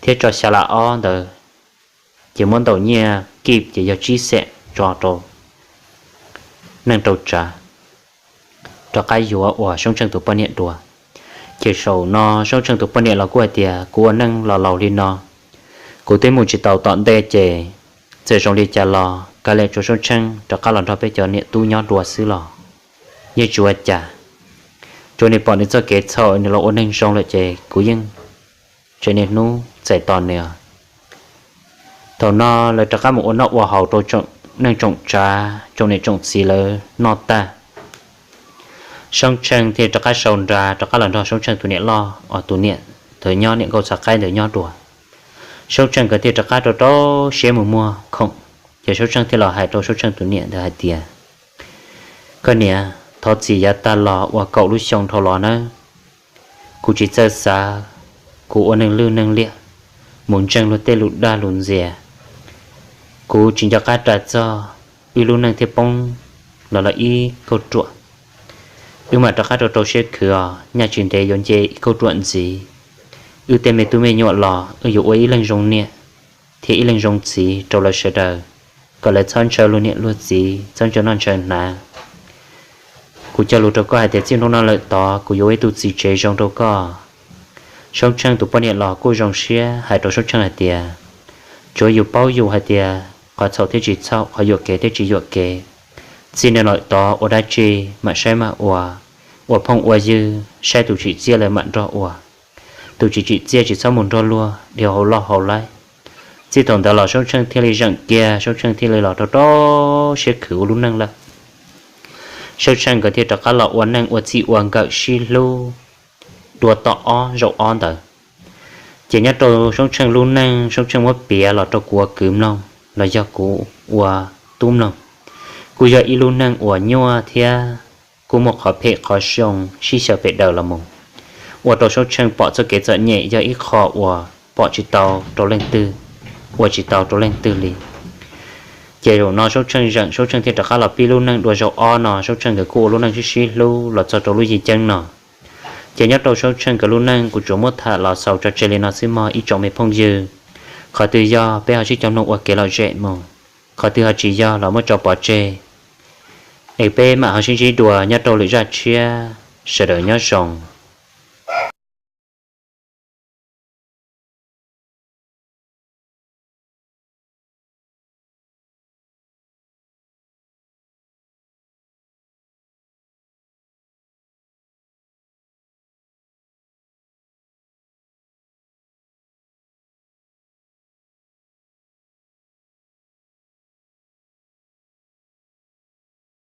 thiab tso xya las ob ntawd, ces muab ntaus nyiaj kib ces yog tsib xeem tso rau neej rau tsav, rov qab yuav uas Soob Tsheej tus poj niam dua. Ces saum no Soob Tsheej tus poj niam los kuj hais tias, kuv ua neej los laus li no, kuv twb mus tsis tau tom ntej ces txawm zoo li cas los kav liam tsuav Soob Tsheej rov qab los nrog peb cov niam tub nyob dua xwb los yeej tsis ua cas. Tsuav nws pom nws txoj kev txhaum nws los ua neeg zoo lawm ces kuv yeej tsev niaj hnub txais tos nws os. Thaum no lawv rov qab mus ua noj ua haus rau neej tsoom tsav tsoom niam tsoom txiv lawv noj tag, Soob Tsheej thiaj rov qab sau nra rov qab los nrog Soob Tsheej tus niam loj os, tus niam ntawd nyob, niam nkauj txav qaib ntawd nyob dua. Soob Tsheej nkawd thiaj rov qab rau rau siab mus muag khoom Ces Saub Tsheej thiaj los hais rau Saub Tsheej tus niam ntawd hais tias, koj niam, thov txim yav tag los uas kaum lub xyoo dhau los nawb, kuv tsis txawj xav, kuv ua neeg lwj neeg liam, mus ntseeg luag tej lus dag lus ntxias. Kuv tsis nco qab ras txog, wb lub neej thiaj poob los lawm ib kauj ruam. Wb mam rov qab rau rau siab khwv os, nyaj tsis ntev yuav nce ib kauj ruam ntxiv. Wb tej me tub me nyuam los wb yuav ua ib leeg zoo niam thiab ib leeg zoo txiv rau lawv sawv daws, kom lawv txhob ntshaw luag niam luag txiv, txhob ntshaw noj ntshaw hnav. Kuv cog lus rau koj hais tias txij hnub no lawm tod kuv yuav ua ib tug txiv tsev zoo rau koj. Saub Tsheej tus poj niam los kuj zoo siab hais rau Saub Tsheej hais tias, tsuav yus paub yus hais tias qhov txhaum thiab tsis txhaum, qhov yuam kev thiab tsis yuam kev. Txij no lawm tod ua dab tsi mam saib mam ua, ua phooj ua ywg, saib tus tsim txiaj lawm mam nrog ua. Tus tsis tsim txiaj tsis txhob mus nrog luag dhia hauv loj hauv laib. Txij thaum ntawd los Saub Tsheej thiaj li zeem kiag, Saub Tsheej thiaj li los rau rau siab khwv ua lub neej lawm. Saub Tsheej nkawd thiaj rov qab los ua neej ua txij ua nkawm sib hlub dua tom ob zaum ob ntawd. Ces nyob rau Saub Tsheej lub neej, Saub Tsheej muab piav los rau kuv ua kwv mloog los yog kuv ua tub mloog, kuj yog ib lub neej uas nyuaj thiab kuj muaj qhov phem qhov zoo sib xyaw pem daws los mus, ua rau Saub Tsheej pom txoj kev txom nyem yog ib qho uas pom tsis tau rau leej twg, ua tsis tau rau leej twg li. Ces zaum no Saub Tsheej zeem, Saub Tsheej thiaj rov qab los pib lub neej dua zaum ob no, Saub Tsheej nkawd kuj ua lub neej sib sib hlub los txog rau lub yim ceeb no. Ces nyob rau Saub Tsheej nkawd lub neej kuv tsuas muab tham los xaus tso tseg li no xwb mog ib tsoom me phooj ywg. Qhov twg yog peb ho sib cog mloog ua kev lom zem mus, qhov twg ho tsis yog los muab tso pov tseg, es peb mam ho sib ntsib dua nyob rau lwm zaj tshiab. Sawv daws nyob zoo.